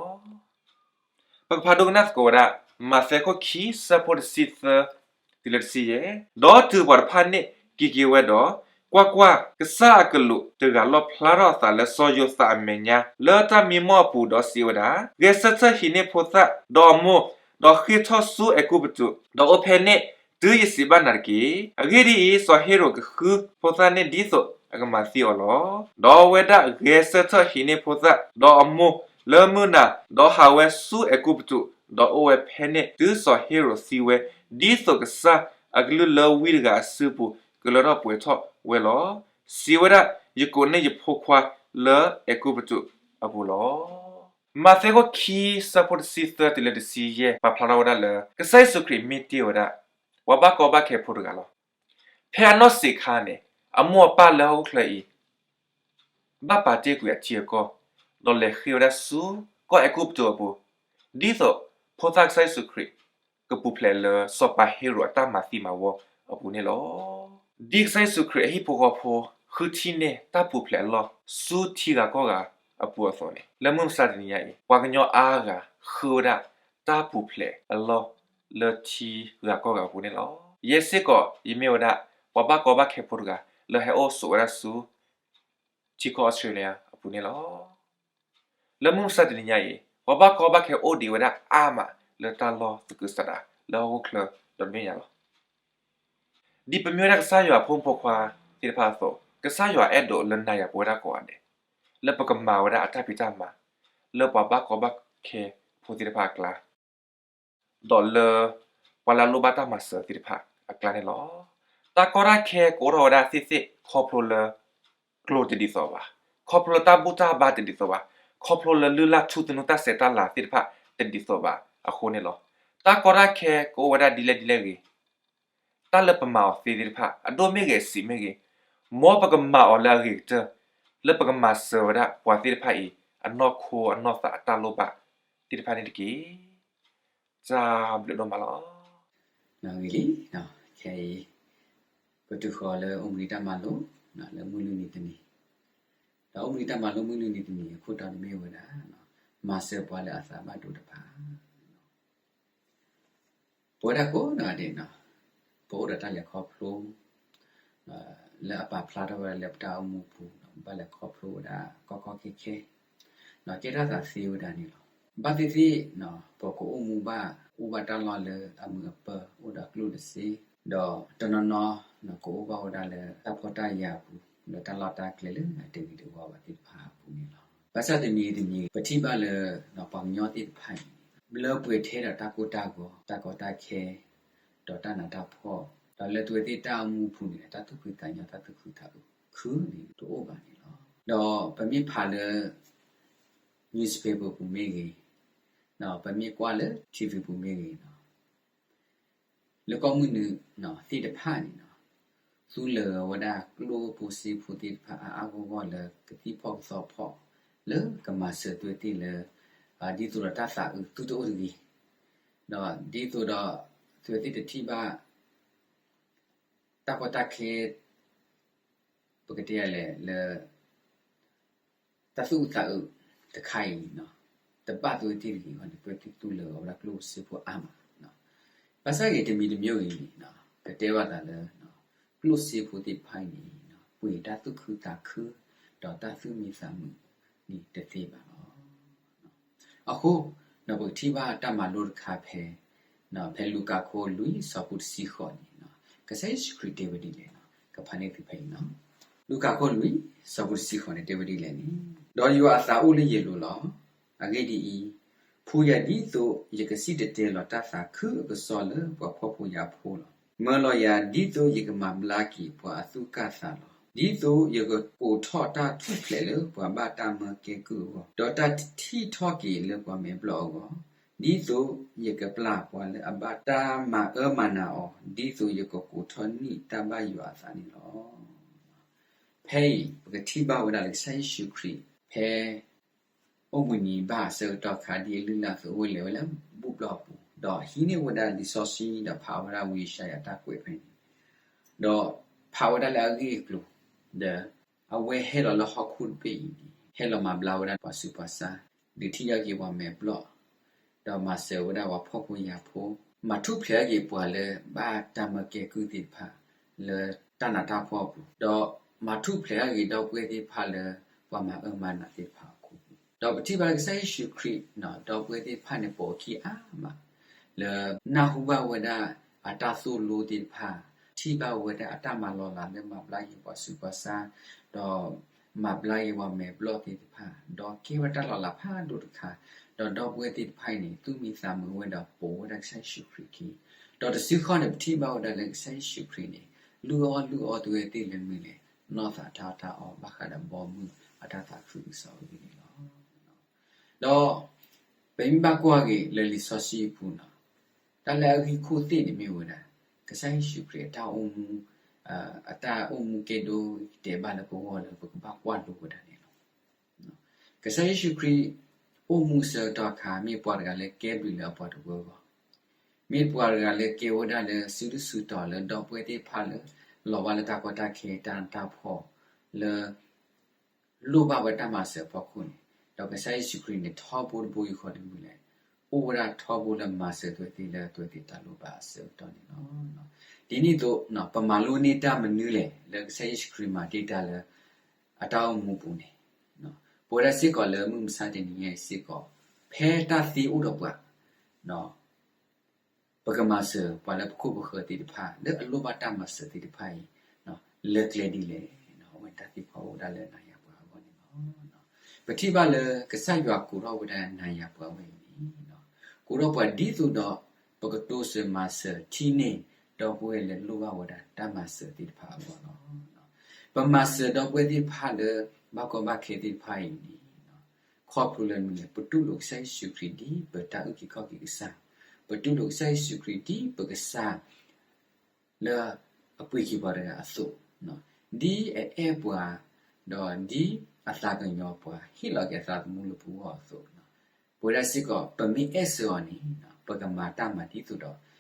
ပကဖးဒိကနၣ်သကိးဝဲဒၣ် မးသဲခိၣ်ခံ ဆၢဖိတဆံသၢ တုၤလၢတဆံယဲၢ်, ဒီးတုၤပှၤတဖၣ်န့ၣ်က့ၤက့ၤဝဲဒီး, ကွၢ်ကွၢ်, ကစၢ်အကလူးတဂၤလီၣ်ဖျါထီၣ်အသးလၢစီၤယိၤသးအမဲာ်ညါ လၢတၢ်မံမီၢ်အပူၤဒီးစံးဝဲဒၣ်, ဂဲၤဆၢထၢၣ်ဟံးန့ၢ်ဖိသၣ်, ဒီးအမိၢ်, ဒီးဃ့ၢ်ထီၣ်ဆူအဲၤကူပတူး, ဒီးအိၣ်ဖဲန့ၣ်, တုၤယစံးဘၣ်နၤတက့ၢ်. အဂ့ၢ်ဒ်အံၤ, စီၤဟ့ရိာ်ကဃုဖိသၣ်န့ၣ်ဒ်သိးအကမၤသံအီၤလီၤ. ဒီးအဝဲဒၣ်ဂဲၤဆၢထၢၣ်ဟံးန့ၢ်ဖိသၣ်, ဒီးအမိၢ်လၢမုၢ်နၤ, ဒီးဟးဝဲဆူအဲၤကူပတူး, ဒီးအိၣ်ဝဲဖဲန့ၣ် တုၤစီၤဟ့ရိာ်သံဝဲ, ဒ်သိးကစၢ်အကလုၢ်လၢဝံတဂၤအစုပူၤ ကလၢထီၣ်ပှဲၤထီၣ်ဝဲလီၤ. စံးဝဲဒၣ်, ယကိးန့ၢ်ယဖိခွါလၢအဲၤကူပတူးအပူၤလီၤ. မးသဲခိၣ်ခံ ဆၢဖိတဆံသၢတုၤလၢတဆံယဲၢ် ပာ်ဖျါထီၣ်ဝဲဒၣ်လၢ ကစၢ်ယ့ၣ်ၡူးခရံာ်မ့ၢ်တ့ၢ်ဝဲဒၣ် ပှၤဘၣ်ကီဘၣ်ခဲဖိတဂၤလီၤ. ဖဲအနီၢ်ဆံးခါန့ၣ် အမိၢ်အပၢ်လၢဟီၣ်ခိၣ်ချၢအံၤ ဘၣ်ပာ်တ့ၢ်ကွံာ်အထံအကီၢ်, ဒီးလဲၤဃ့ၢ်ဝဲဒၣ်ဆူကီၢ်အဲၤကူပတူးအပူၤ, ဒ်သိးဖိသၣ်ကစၢ်ယ့ၣ်ၡူးခရံာ် ကပူၤဖျဲးလၢစီၤပၤဟ့ရိာ်အတၢ်မၤသံမၤဝီအပူၤန့ၣ်လီၤ. ဒ်ကစၢ်ယ့ၣ်ၡူးခရံာ်အဟံၣ်ဖိဃီဖိ ဃုထံၣ်န့ၢ်တၢ်ပူၤဖျဲးအလီၢ် ဆူထံဂၤကီၢ်ဂၤအပူၤအသိးန့ၣ်, လၢမုၢ်မဆါတနံၤညါအံၤ ပှၤကညီအါဂၤဃုဝဲဒၣ်တၢ်ပူၤဖျဲးအလီၢ်လၢထံဂၤကီၢ်ဂၤအပူၤန့ၣ်လီၤ. ယဲစ့ၢ်ကီး ယမ့ၢ်ဝဲဒၣ် ပှၤဘၣ်ကီဘၣ်ခဲဖိတဂၤ လၢဟဲအိၣ်ဆိးဝဲဒၣ်ဆူ ထံကီၢ်အီစထြ့လယါအပူၤန့ၣ်လီၤ. လၢမုၢ်မဆါတနံၤညါအံၤ ပှၤဘၣ်ကီဘၣ်ခဲအိၣ်ဒံးဝဲဒၣ်အါမး လၢတၢ်လီၢ်သကုၤဆးဒး လၢဟီၣ်ခိၣ်ချၢဒီတဘ့ၣ်ညါလီၤ. ဒ်ပမ့ၢ်ဝဲဒၣ်ကစၢ်ယွၤအဖိမုၣ်ဖိခွါသ့ၣ်တဖၣ်အသိး, ကစၢ်ယွၤအဲၣ်ဒိးလၢနၤယၤပဝဲဒၣ်ကိးဂၤဒဲး, လၢပကမၤဝဲဒၣ်အတၢ်ဖံးတၢ်မၤ လၢပှၤဘၣ်ကီဘၣ်ခဲဖိသ့ၣ်တဖၣ်အကျါ ဒီးလၢ ပှၤလၢအလိၣ်ဘၣ်တၢ်မၤစၢၤသ့ၣ်တဖၣ်အကျါန့ၣ်လီၤ. တၢ်ကီတၢ်ခဲကအိၣ်ထီၣ်ဝဲဒၣ်သ့ၣ်သ့ၣ် ခီဖျိလၢ ကျိတဒ်သိးဘၣ်, ခီဖျိလၢတၢ်ဘူၣ်တၢ်ဘါတဒ်သိးဘၣ်, ခီဖျိလၢလုၢ်လၢ်ထူသနူတၢ်ဆဲးတၢ်လၤသ့ၣ်တဖၣ်တဒ်သိးဘၣ်အဃိန့ၣ်လီၤ. တၢ်ကီတၢ်ခဲကအိၣ်ဝဲဒၣ်ဒ်လဲၣ်ဒ်လဲၣ်ဂ့ၤ, တၢ်လၢပမၤအီၤသ့သ့ၣ်တဖၣ် အဒိၣ်မ့ၢ်ဂ့ၤအဆံးမ့ၢ်ဂ့ၤ, မ်ပကမၤအီၤလၢအဂ့ၤကတၢၢ် လၢပကမၤစၢၤဝဲဒၣ်ပှၤသ့ၣ်တဖၣ်အံၤ အနီၢ်ခိအနီၢ်သးအတၢ်လိၣ်ဘၣ်သ့ၣ်တဖၣ်န့ၣ်တက့ၢ်. တၢ်ဘျုးဒိၣ်မးလီၤ. ဂ့ၤလံ, ခဲအံၤ ပတုၤဃီၤလၢအိၣ်ဘှံးနံၤတၢ်မၤလိ လၢမုၢ်လွံၢ်နံၤတနံၤ, ဒီးအိၣ်ဘှံးနံၤတၢ်မၤလိမုၢ်လွံၢ်နံၤတနံၤ အခိၣ်တီန့ၣ်မ့ၢ်ဝဲဒၣ် မၤစၢၤပှၤလၢအသးဘၣ်ဒိတဖၣ် ပဝဲဒၣ်ကိးဂၤဒဲးန့ၣ် ပအိၣ်ဒီးတၢ်လဲၤခီဖျိ လၢအပာ်ဖျါထီၣ်ဝဲဒၣ်လၢပတၢ်အိၣ်မူပူၤ ဘၣ်လဲၤခီဖျိဝဲဒၣ် ကီကီခဲခဲ ဒီးကဲထီၣ်သးသ့ဝဲဒၣ်န့ၣ်လီၤ. ဘၣ်သ့ၣ်သ့ၣ် ပကအိၣ်မူဘၣ် အိၣ်ဘၣ်တၢ်လီၢ်လၢအမုာ်အပၢၤ အိၣ်ဒီးကျိၣ်ဒီးစ့, ဒီးတနီၤနီၤ ကအိၣ်ဘၣ်ဝဲဒၣ်လၢတၢ်ဖှီၣ်တၢ်ယာ်အပူၤ လၢတၢ်လီၢ်တၢ်ကျဲလၢအတဂ့ၤတဝါဘၣ်သ့ၣ်တဖၣ်အပူၤန့ၣ်လီၤ. ဘၣ်ဆၣ်တမံၤဂ့ၤတမံၤဂ့ၤ ပထံၣ်ဘၣ်လၢ ပှၤကညီသ့ၣ်တဖၣ်အံၤန့ၣ် လၢပှဲၤထဲဒီးတၢ်ကိၢ်တၢ်ဂီၤ တၢ်ကီတၢ်ခဲ ဒီးတၢ်နးတၢ်ဖှီၣ်, ဒီးလၢအဝဲသ့ၣ်တၢ်အိၣ်မူအပူၤန့ၣ် တၢ်သူၣ်ဖှံသးညီ တၢ်သူၣ်ခုသးခုန့ၣ်တအိၣ်ဘၣ်န့ၣ်လီၤ. ဒီးပမ့ၢ်ဖးလၢ newspaper ပူၤမ့ၢ်ဂ့ၤ, ပမ့ၢ်ကွၢ်လၢ ထံၣ်ဝံၤ ပူၤမ့ၢ်ဂ့ၤန့ၣ် လၢကီၢ်မုၢ်နုာ်သ့ၣ်တဖၣ်န့ၣ် သူလၢာ်ဝဲဒၣ်ကျိၣ်ဖိစ့ဖိသ့ၣ်တဖၣ်အါအါဂီၢ်ဂီၢ်လၢကသံၣ်ဖီၣ်ကသီဖီၣ် လၢကမၤစၢၤအဝဲသ့ၣ်လၢ ဒ်သိးဒီးတၢ်သးအုးသူၣ်တအိၣ်တဂ့ၤ, ဒီးဒ်သိးဒီးအဝဲသ့ၣ်တထံၣ်ဘၣ် တၢ်ကီတၢ်ခဲ ပကတဲလဲၣ်လၢ တၢ်သူၣ်အုးသးအုးတခါအံၤန့ၣ် တဘၣ်အဝဲသ့ၣ်တဂ့ၤအဂီၢ်န့ၣ် အဝဲသ့ၣ်သူလၢာ်ဝဲဒၣ်ကျိၣ်ဖိစ့ဖိအါမး. ဘၣ်ဆၣ်ဂ့ၤတမံၤတမံၤဂ့ၤန့ၣ် ကတဲဘၣ်သးလၢ ကျိၣ်စ့ဖိသ့ၣ်တဖၣ်အံၤန့ၣ် ပှ့ၤတၢ်သူၣ်ခုသးခု ဒီးတၢ်သူၣ်မံသးမုာ်န့ၣ်တသ့ဘၣ်လီၤ. အဃိ ပကထံၣ်ဘၣ်တၢ်မၤလိတခါဖဲ ဖဲလူၤကၣ်ခိၣ်လွံၢ် ဆၢဖိတဆံဃိးန့ၣ် ကစၢ်ယ့ၣ်ၡူးခရံာ်တဲဝဲဒ်လဲၣ်န့ၣ် ကဖးန့ၢ်သုဖဲအံၤန့ၣ်. လူၤကၣ်ခိၣ်လွံၢ် ဆၢဖိတဆံဃိးန့ၣ် တဲဝဲဒ်လဲၣ်န့ၣ်, ဒီးယွၤအသးအိၣ်လၢယလိၤလီၤ. အဂ့ၢ်ဒ်အံၤ, ဖှူယၤဒ်သိးယကစံၣ်တဲၤတဲလီၤတၢ်သးခုအကစီၣ်လၢပှၤဖှီၣ်ဖိယာ်ဖိလီၤ. မၢလီၤယၤဒ်သိးယကမၤဘျါက့ၤပှၤအသူၣ်ကၢ်သးလီၤ. ဒ်သိးယကကိးထီၣ်တၢ်ထူၣ်ဖျဲးလၢပှၤဘၣ်တၢ်မၢကဲကုၢ်အဂီၢ်, ဒီးတၢ်ထံၣ်ထီၣ်က့ၤလၢပှၤမဲာ်ဘျီၣ်အဂီၢ်, ဒ်သိးယကပျၢ်ပှၤလၢအဘၣ်တၢ်မၤအၢမၤနးအီၤ, ဒ်သိးယကကိးထီၣ်န့ၢ်တၢ်ဘၣ်ယွၤအသးန့ၣ်လီၤ. ဖဲအံၤ ပကထံၣ်ဘၣ်ဝဲဒၣ်လၢကစၢ်ယ့ၣ်ၡူးခရံာ် ဖဲ အိၣ်ဘှံးနံၤဘၣ်အဆၢကတီၢ်အခါ ဒ်အလုၢ်အလၢ်အသိး အိၣ်ဝဲလဲၤဝဲလၢဘူၣ်ဘျီၣ်အပူၤ, ဒီးဟံးန့ၢ်ဝဲဒၣ်လံာ်စီဆှံ ဒီးဖးဝဲဒၣ်ဝံယၡါယၤတၢ်ကွဲးဖဲန့ၣ်, ဒီးဖးဝဲဒၣ်လၢအဂ့ၢ်အကျိၤ, ဒီးအဝဲဟဲလီၤလၢဟီၣ်ခိၣ်တဘ့ၣ်အံၤန့ၣ် ဟဲလီၤမၤဘျါဝဲဒၣ်ပှၤဆူးပှၤဆါ, ဒုးထံၣ်ထီၣ်က့ၤပှၤမဲာ်ဘျီၣ်, ဒီးမၤစၢၤဝဲဒၣ်ပှၤဖှီၣ်ဖိယာ်ဖိ, မၤထူၣ်ဖျဲးထီၣ်က့ၤပှၤလၢဘၣ်တၢ်မၢကဲကုၢ်သ့ၣ်တဖၣ် လၢတၢ်နးတၢ်ဖှီၣ်အပူၤ, ဒီးမၤထူၣ်ဖျဲးထီၣ်က့ၤဒီပုၢ်ဝဲၢ်သ့ၣ်တဖၣ်လၢ ပှၤမၤအၢမၤနးသ့ၣ်တဖၣ်အပူၤ, ဒီးပထံၣ်ဘၣ်လၢကစၢ်ယ့ၣ်ၡူးခရံာ် ဒီပုၢ်ဝဲၢ်သ့ၣ်တဖၣ်န့ၣ် ပိာ်အခံအါမး လၢနၢ်ဟူဘၣ်ဝဲဒၣ်အတၢ်သိၣ်လိသ့ၣ်တဖၣ်, ထံၣ်ဘၣ်ဝဲဒၣ်အတၢ်မၤလီၤလးလၢမၤဘျါက့ၤပှၤဆူးပှၤဆါ, ဒီးမၤဘျါက့ၤပှၤမဲာ်ဘျီၣ်သ့ၣ်တဖၣ်, ဒီးကဲဝဲတၢ်လီၤလးဖးဒိၣ်တခါ, ဒီးဒီပုၢ်ဝဲၢ်သ့ၣ်တဖၣ်အံၤန့ၣ် သူၣ်မံသးမုာ်ဝဲဒီးပိာ်ဝဲဒၣ်ကစၢ်ယ့ၣ်ၡူးခရံာ်အခံ, ဒီးတစုဃီန့ၣ် ပထံၣ်ဘၣ်ဝဲဒၣ်လၢကစၢ်ယ့ၣ်ၡူးခရံာ်န့ၣ် လုၢ်အီၣ်လုၢ်အီသဝဲသ့ၣ်လၢမနုၤလဲၣ်, နီၢ်သးတၢ်အီၣ်တၢ်အီ ဘၣ်ဃးဒီးဘီမုၢ်အတၢ်သးခုကစီၣ်အဂ့ၢ်န့ၣ်လီၤ. ဒီးပမ့ၢ်ဘၣ်ကွၢ်က့ၤလၢလံာ်စီဆှံအပူၤန့ၣ်, တၢ်လၢအဂံၢ်ခိၣ်သ့ၣ်န့ၣ်မ့ၢ်ဝဲဒၣ် ကစၢ်ယ့ၣ်ၡူးခရံာ်အတၢ်အိၣ်မူ, အတၢ်အိၣ်မူကဲဒိ တဲဘၣ်လၢပဂီၢ်လၢပကဘၣ်ကွၢ်လိဝဲဒၣ်န့ၣ်လီၤ. ကစၢ်ယ့ၣ်ၡူးခရံာ် အိၣ်မူအဆၢကတီၢ်အခါ မ့ၢ်ပှၤတဂၤလၢကဲဘျုးလၢအပှၤတဝၢအဂီၢ်, မ့ၢ်ပှၤတဂၤလၢကဲဝဲဒၣ်လၢစုဒုၣ်စုတီၤလၢဒီပုၢ်ဝဲၢ်သ့ၣ်တဖၣ်လၢ လီၤဘၣ်လၢတၢ်ကီတၢ်ခဲတၢ်နးတၢ်ဖှီၣ်လၢ လိၣ်ဘၣ်ဝဲတၢ်မၤစၢၤအဖီခိၣ်န့ၣ်, ဒီးကစၢ်ယ့ၣ်ၡူးခရံာ်န့ၣ် ထီဘိတဘိယူၢ်ဃီတမံၤလဲၣ်, အိၣ်ဝဲဒၣ်ထီဘိလၢမၤစၢၤအဝဲသ့ၣ်လၢအဝဲသ့ၣ်တၢ်လိၣ်ဘၣ်အဆၢကတီၢ်န့ၣ်လီၤ. ဒ်န့ၣ်အသိး ပမၤလိန့ၢ်တၢ်မနုၤလဲၣ် လၢကစၢ်ယ့ၣ်ၡူးခရံာ်မၤတ့ၢ်တၢ်လၢ အတၢ်အိၣ်မူပူၤန့ၣ်, ပဝဲဒၣ်စ့ၢ်ကီးလၢမုၢ်မဆါတနံၤညါအံၤစ့ၢ်ကီး ဖဲတၢ်သ့အိၣ်ဒီးပှၤ ပကမၤစၢၤပှၤလၢပခိၣ်ပဃၢၤသ့ၣ်တဖၣ် လၢအလိၣ်ဘၣ်တၢ်မၤစၢၤသ့ၣ်တဖၣ်အံၤ လၢကျဲဒ်လဲၣ်, အဝဲန့ၣ်တၢ်သံကွၢ်အိၣ်ဝဲဒၣ်လၢနၤယၤပှၤအဂီၢ်န့ၣ်လီၤ. ပထံၣ်ဘၣ်လၢကစၢ်ယွၤကိးထီၣ်ဝဲဒၣ်နၤယၤပှၤဝဲအံၤန့ၣ်, ကိးထီၣ်ပှၤဒ်သိးဒီး ပကတိစၢၤမၤစၢၤထံၣ်န့ၢ် ဒီပုၢ်ဝဲၢ်လၢလိၣ်ဘၣ်ဝဲဒၣ်တၢ်မၤစၢၤသ့ၣ်တဖၣ်အဂီၢ်လီၤ. ပမၤစၢၤဒီပုၢ်ဝဲၢ်သ့ၣ်တဖၣ်လၢ ဘၣ်ကီဘၣ်ခဲသ့ၣ်တဖၣ်အံၤန့ၣ် ခီဖျိလၢမနုၤလဲၣ်, ပတူၢ်လိာ်ကစၢ်ယ့ၣ်ၡူးခရံာ်ဒ်ပတၢ်အုၣ်က့ၤခီၣ်က့ၤကစၢ်, ပတူၢ်လိာ်ကစၢ်ယ့ၣ်ၡူးခရံာ်ဒ်ပကစၢ် လၢအပှ့ၤက့ၤပှၤတဂၤအသိး, ဒ်အအဲၣ်ပှၤ, ဒီးဒ်အသးကညီၤပှၤ ဟ့ၣ်လီၤက့ၤအသးသမူလၢပဂီၢ်အသိး, ပဝဲဒၣ်စ့ၢ်ကီး ပမ့ၢ်အဲၣ်စၢၤအီၤန့ၣ် ပကမၤတၢ်မၤဒ်သိးဒီး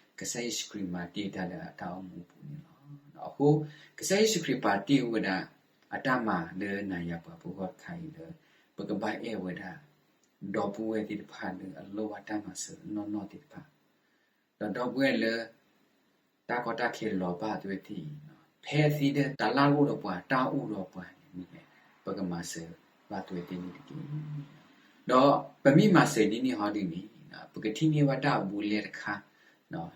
ကစၢ်ယ့ၣ်ၡူးခရံာ်မၤတ့ၢ်တၢ်လၢအတၢ်အိၣ်မူအပူၤန့ၣ်လီၤ. အဃိ ကစၢ်ယ့ၣ်ၡူးခရံာ်ပာ်တ့ၢ်ဝဲဒၣ် အတၢ်မၤလၢနၤယၤပှၤပဂီၢ်တခါအံၤလၢ ပကဘၣ်အဲၣ်ဝဲဒၣ် ဒီပုၢ်ဝဲၢ်သ့ၣ်တဖၣ်လၢအလိၣ်ဘၣ်တၢ်မၤစၢၤနီၢ်နီၢ်သ့ၣ်တဖၣ် ဒီးဒီပုၢ်ဝဲၢ်လၢ တၢ်ကီတၢ်ခဲလီၤဘၣ်အဝဲသ့ၣ်အံၤ, ဖဲသ့ဒီးတၢ်လၢ်အိၣ်ဒီးပှၤ တၢ်အိၣ်ဒီးပှၤန့ၣ်မ့ၢ်လဲၣ်, ပကမၤစၢၤဘၣ်အဝဲသ့ၣ်န့ၣ်တက့ၢ်. ဒီးပမ့ၢ်မၤစၢၤဒ်န့ၣ်ဟီဒ်န့ၣ် ပကထံၣ်န့ၢ်ဘၣ်တၢ်အဘူးအလဲတခါ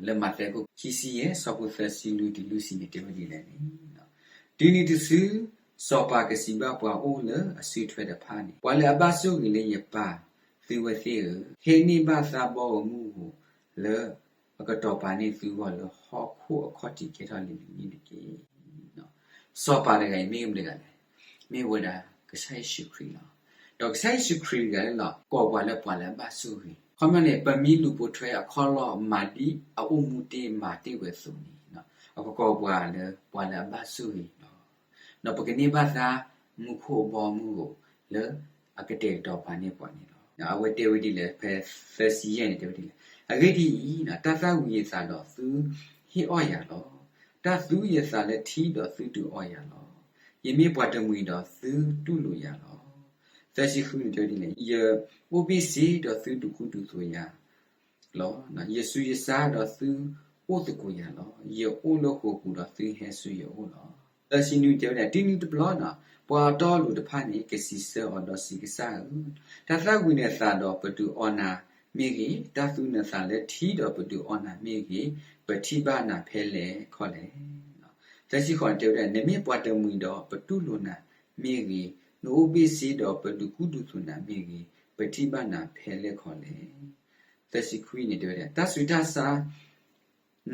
လၢမးသဲအခိၣ်ခံဆံယဲၢ် ဆၢဖိသၢဆံလွံၢ်တုၤလွံၢ်ဆံန့ၣ် တဲဝဲဒ်လဲၣ်န့ၣ်, တုၤနုၤတစု စီၤပၤကစံးဘၣ်ပှၤအိၣ်လၢအစုထွဲတဖၣ်န့ၣ်, ပှၤလၢအဘၣ်ဆိၣ်ဂ့ၤလၢယပၢ်သုဝဲသ့ၣ်ဧၢ, ဟ့ၣ်န့ၢ်ဘၣ်သးဘီဧိၤမုၢ်ဧိၤ လၢအကတီၤပာ်န့ၢ်သုဂီၢ်လၢဟီၣ်ခိၣ်အခီၣ်ထံးကဲထီၣ်လံၤလံၤန့ၣ်တက့ၢ်. စီၤပၤတဂၤအံၤမ့ၢ်မတၤတဂၤလဲၣ်, မ့ၢ်ဝဲဒၣ်ကစၢ်ယ့ၣ်ၡူးခရံာ်လီၤ. ဒီးကစၢ်ယ့ၣ်ၡူးခရံာ်တဂၤလၢ်လီၤ ကိးပှၤလၢပှၤလၢအဘၣ်ဆိၣ်ဂ့ၤ, ခီမီန့ၣ် ပမ့ၢ်လူၤပိာ်ထွဲအခီၣ်လီၢ်မၤဒ်အအိၣ်မူတ့ၢ်မၤတ့ၢ်ဝဲအသိးန့ၣ်, အကကိးပှၤလၢပှၤလၢအဘၣ်ဆိၣ်ဂ့ၤလီၤ. ဒီးပကန့ၢ်ဘၣ်သးမူခိၣ်အဘီအမုၢ်ဧိၤ လၢအကတဲာ်ကတီၤပာ်န့ၢ်ပှၤန့ၣ်လီၤ. အဝဲတဲဝဲဒ်လဲၣ် ဖဲသၢဆံယဲၢ်န့ၣ် တဲဝဲဒ်လဲၣ်, အဂ့ၢ်ဒ်အံၤ, တၢ်သၣ်ဝံၤယသးဒီးသုဟ့ၣ်အီၣ်ယၤလီၤ. တၢ်သူယသးလၢထံဒီးသုဒုးအီၣ်ယၤလီၤ. ယမ့ၢ်ပှၤတမှံၤဒီးသုတူၢ်လိာ်ယၤလီၤ. သၢဆံဃုန့ၣ်တဲဝဲဒ်လဲၣ်, ယအိၣ်ဘ့ၣ်ဆ့ဒီးသုဒုးကူဒုးသိးယၤလီၤ. ယဆူယစၢ်ဒီးသုအိၣ်သကိးယၤလီၤ. ယအိၣ်လၢဃိာ်ပူၤဒီးသုဟဲဆူယအိၣ်လီၤ. သၢဆံနွံတဲဝဲဒၣ်, တုၤနုၤတဘျီန့ၣ် ပှၤအတီအလိၤတဖၣ်န့ၣ် ကစံးဆၢအီၤဒီးစံး, ကစၢ်ဧၢ, တၢ်သၣ်ဝံၤနသးဒီးပဒုးအီနၤမ့ၢ်ဂ့ၤ, တၢ်သူနသးလၢထံဒီးပဒုးအီနၤမ့ၢ်ဂ့ၤ, ပထံၣ်ဘၣ်နၤဖဲလဲၣ်ခီလဲၣ်. သၢဆံဃိးန့ၣ်တဲဝဲဒၣ်, နမ့ၢ်ပှၤတမှံၤဒီးပတူၢ်လိာ်နၤမ့ၢ်ဂ့ၤ, နအိၣ်ဘ့ၣ်ဆ့ဒီးပဒုးကူဒုးသိးနၤမ့ၢ်ဂ့ၤ, ပထံၣ်ဘၣ်နၤဖဲလဲၣ်ခီလဲၣ်. သၢဆံခွံန့ၣ်တဲဝဲဒၣ်, တၢ်ဆူးတၢ်ဆါ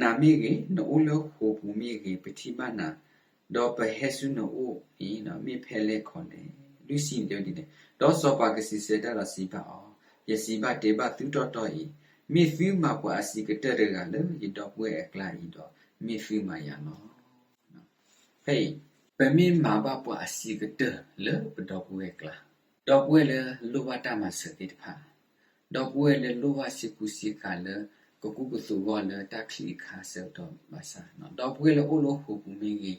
နၤမ့ၢ်ဂ့ၤ, နအိၣ်လၢဃိာ်ပူၤမ့ၢ်ဂ့ၤ, ပထံၣ်ဘၣ်နၤ, ဒီးပဟဲဆူနအိၣ်အံၤ မ့ၢ်ဖဲလဲၣ်ခီလဲၣ်. လွံၢ်ဆံန့ၣ်တဲဝဲဒ်လဲၣ်, ဒီးစီၤပၤကစံးဆၢတၢ်ဒီးစံးဘၣ်အီၤ, ယစံးဘၣ်တဲဘၣ်သုတီတီအံၤ, မ့ၢ်သုမၤပှၤအဆံးကတၢၢ်တဂၤလၢယဒီပုၢ်ဝဲၢ်အကျါအံၤဒီး, မ့ၢ်သုမၤယၤလီၤ. ဖဲအံၤ ပမ့ၢ်မၤဘၣ်ပှၤအဆံးကတၢၢ်လၢပဒီပုၢ်ဝဲၢ်အကျါ, ဒီပုၢ်ဝဲၢ်လၢလိၣ်ဘၣ်တၢ်မၤစၢၤသ့ၣ်တဖၣ်, ဒီပုၢ်ဝဲၢ်လၢလိၣ်ဘၣ်ဆ့ကူဆ့ကၤလၢ ကကူကသိးဂီၢ်လၢတၢ်ချံၣ်အခါဆၢကတီၢ်ဘၣ်ဆၣ်, ဒီပုၢ်ဝဲၢ်လၢအိၣ်လၢဃိာ်ပူၤမ့ၢ်ဂ့ၤ,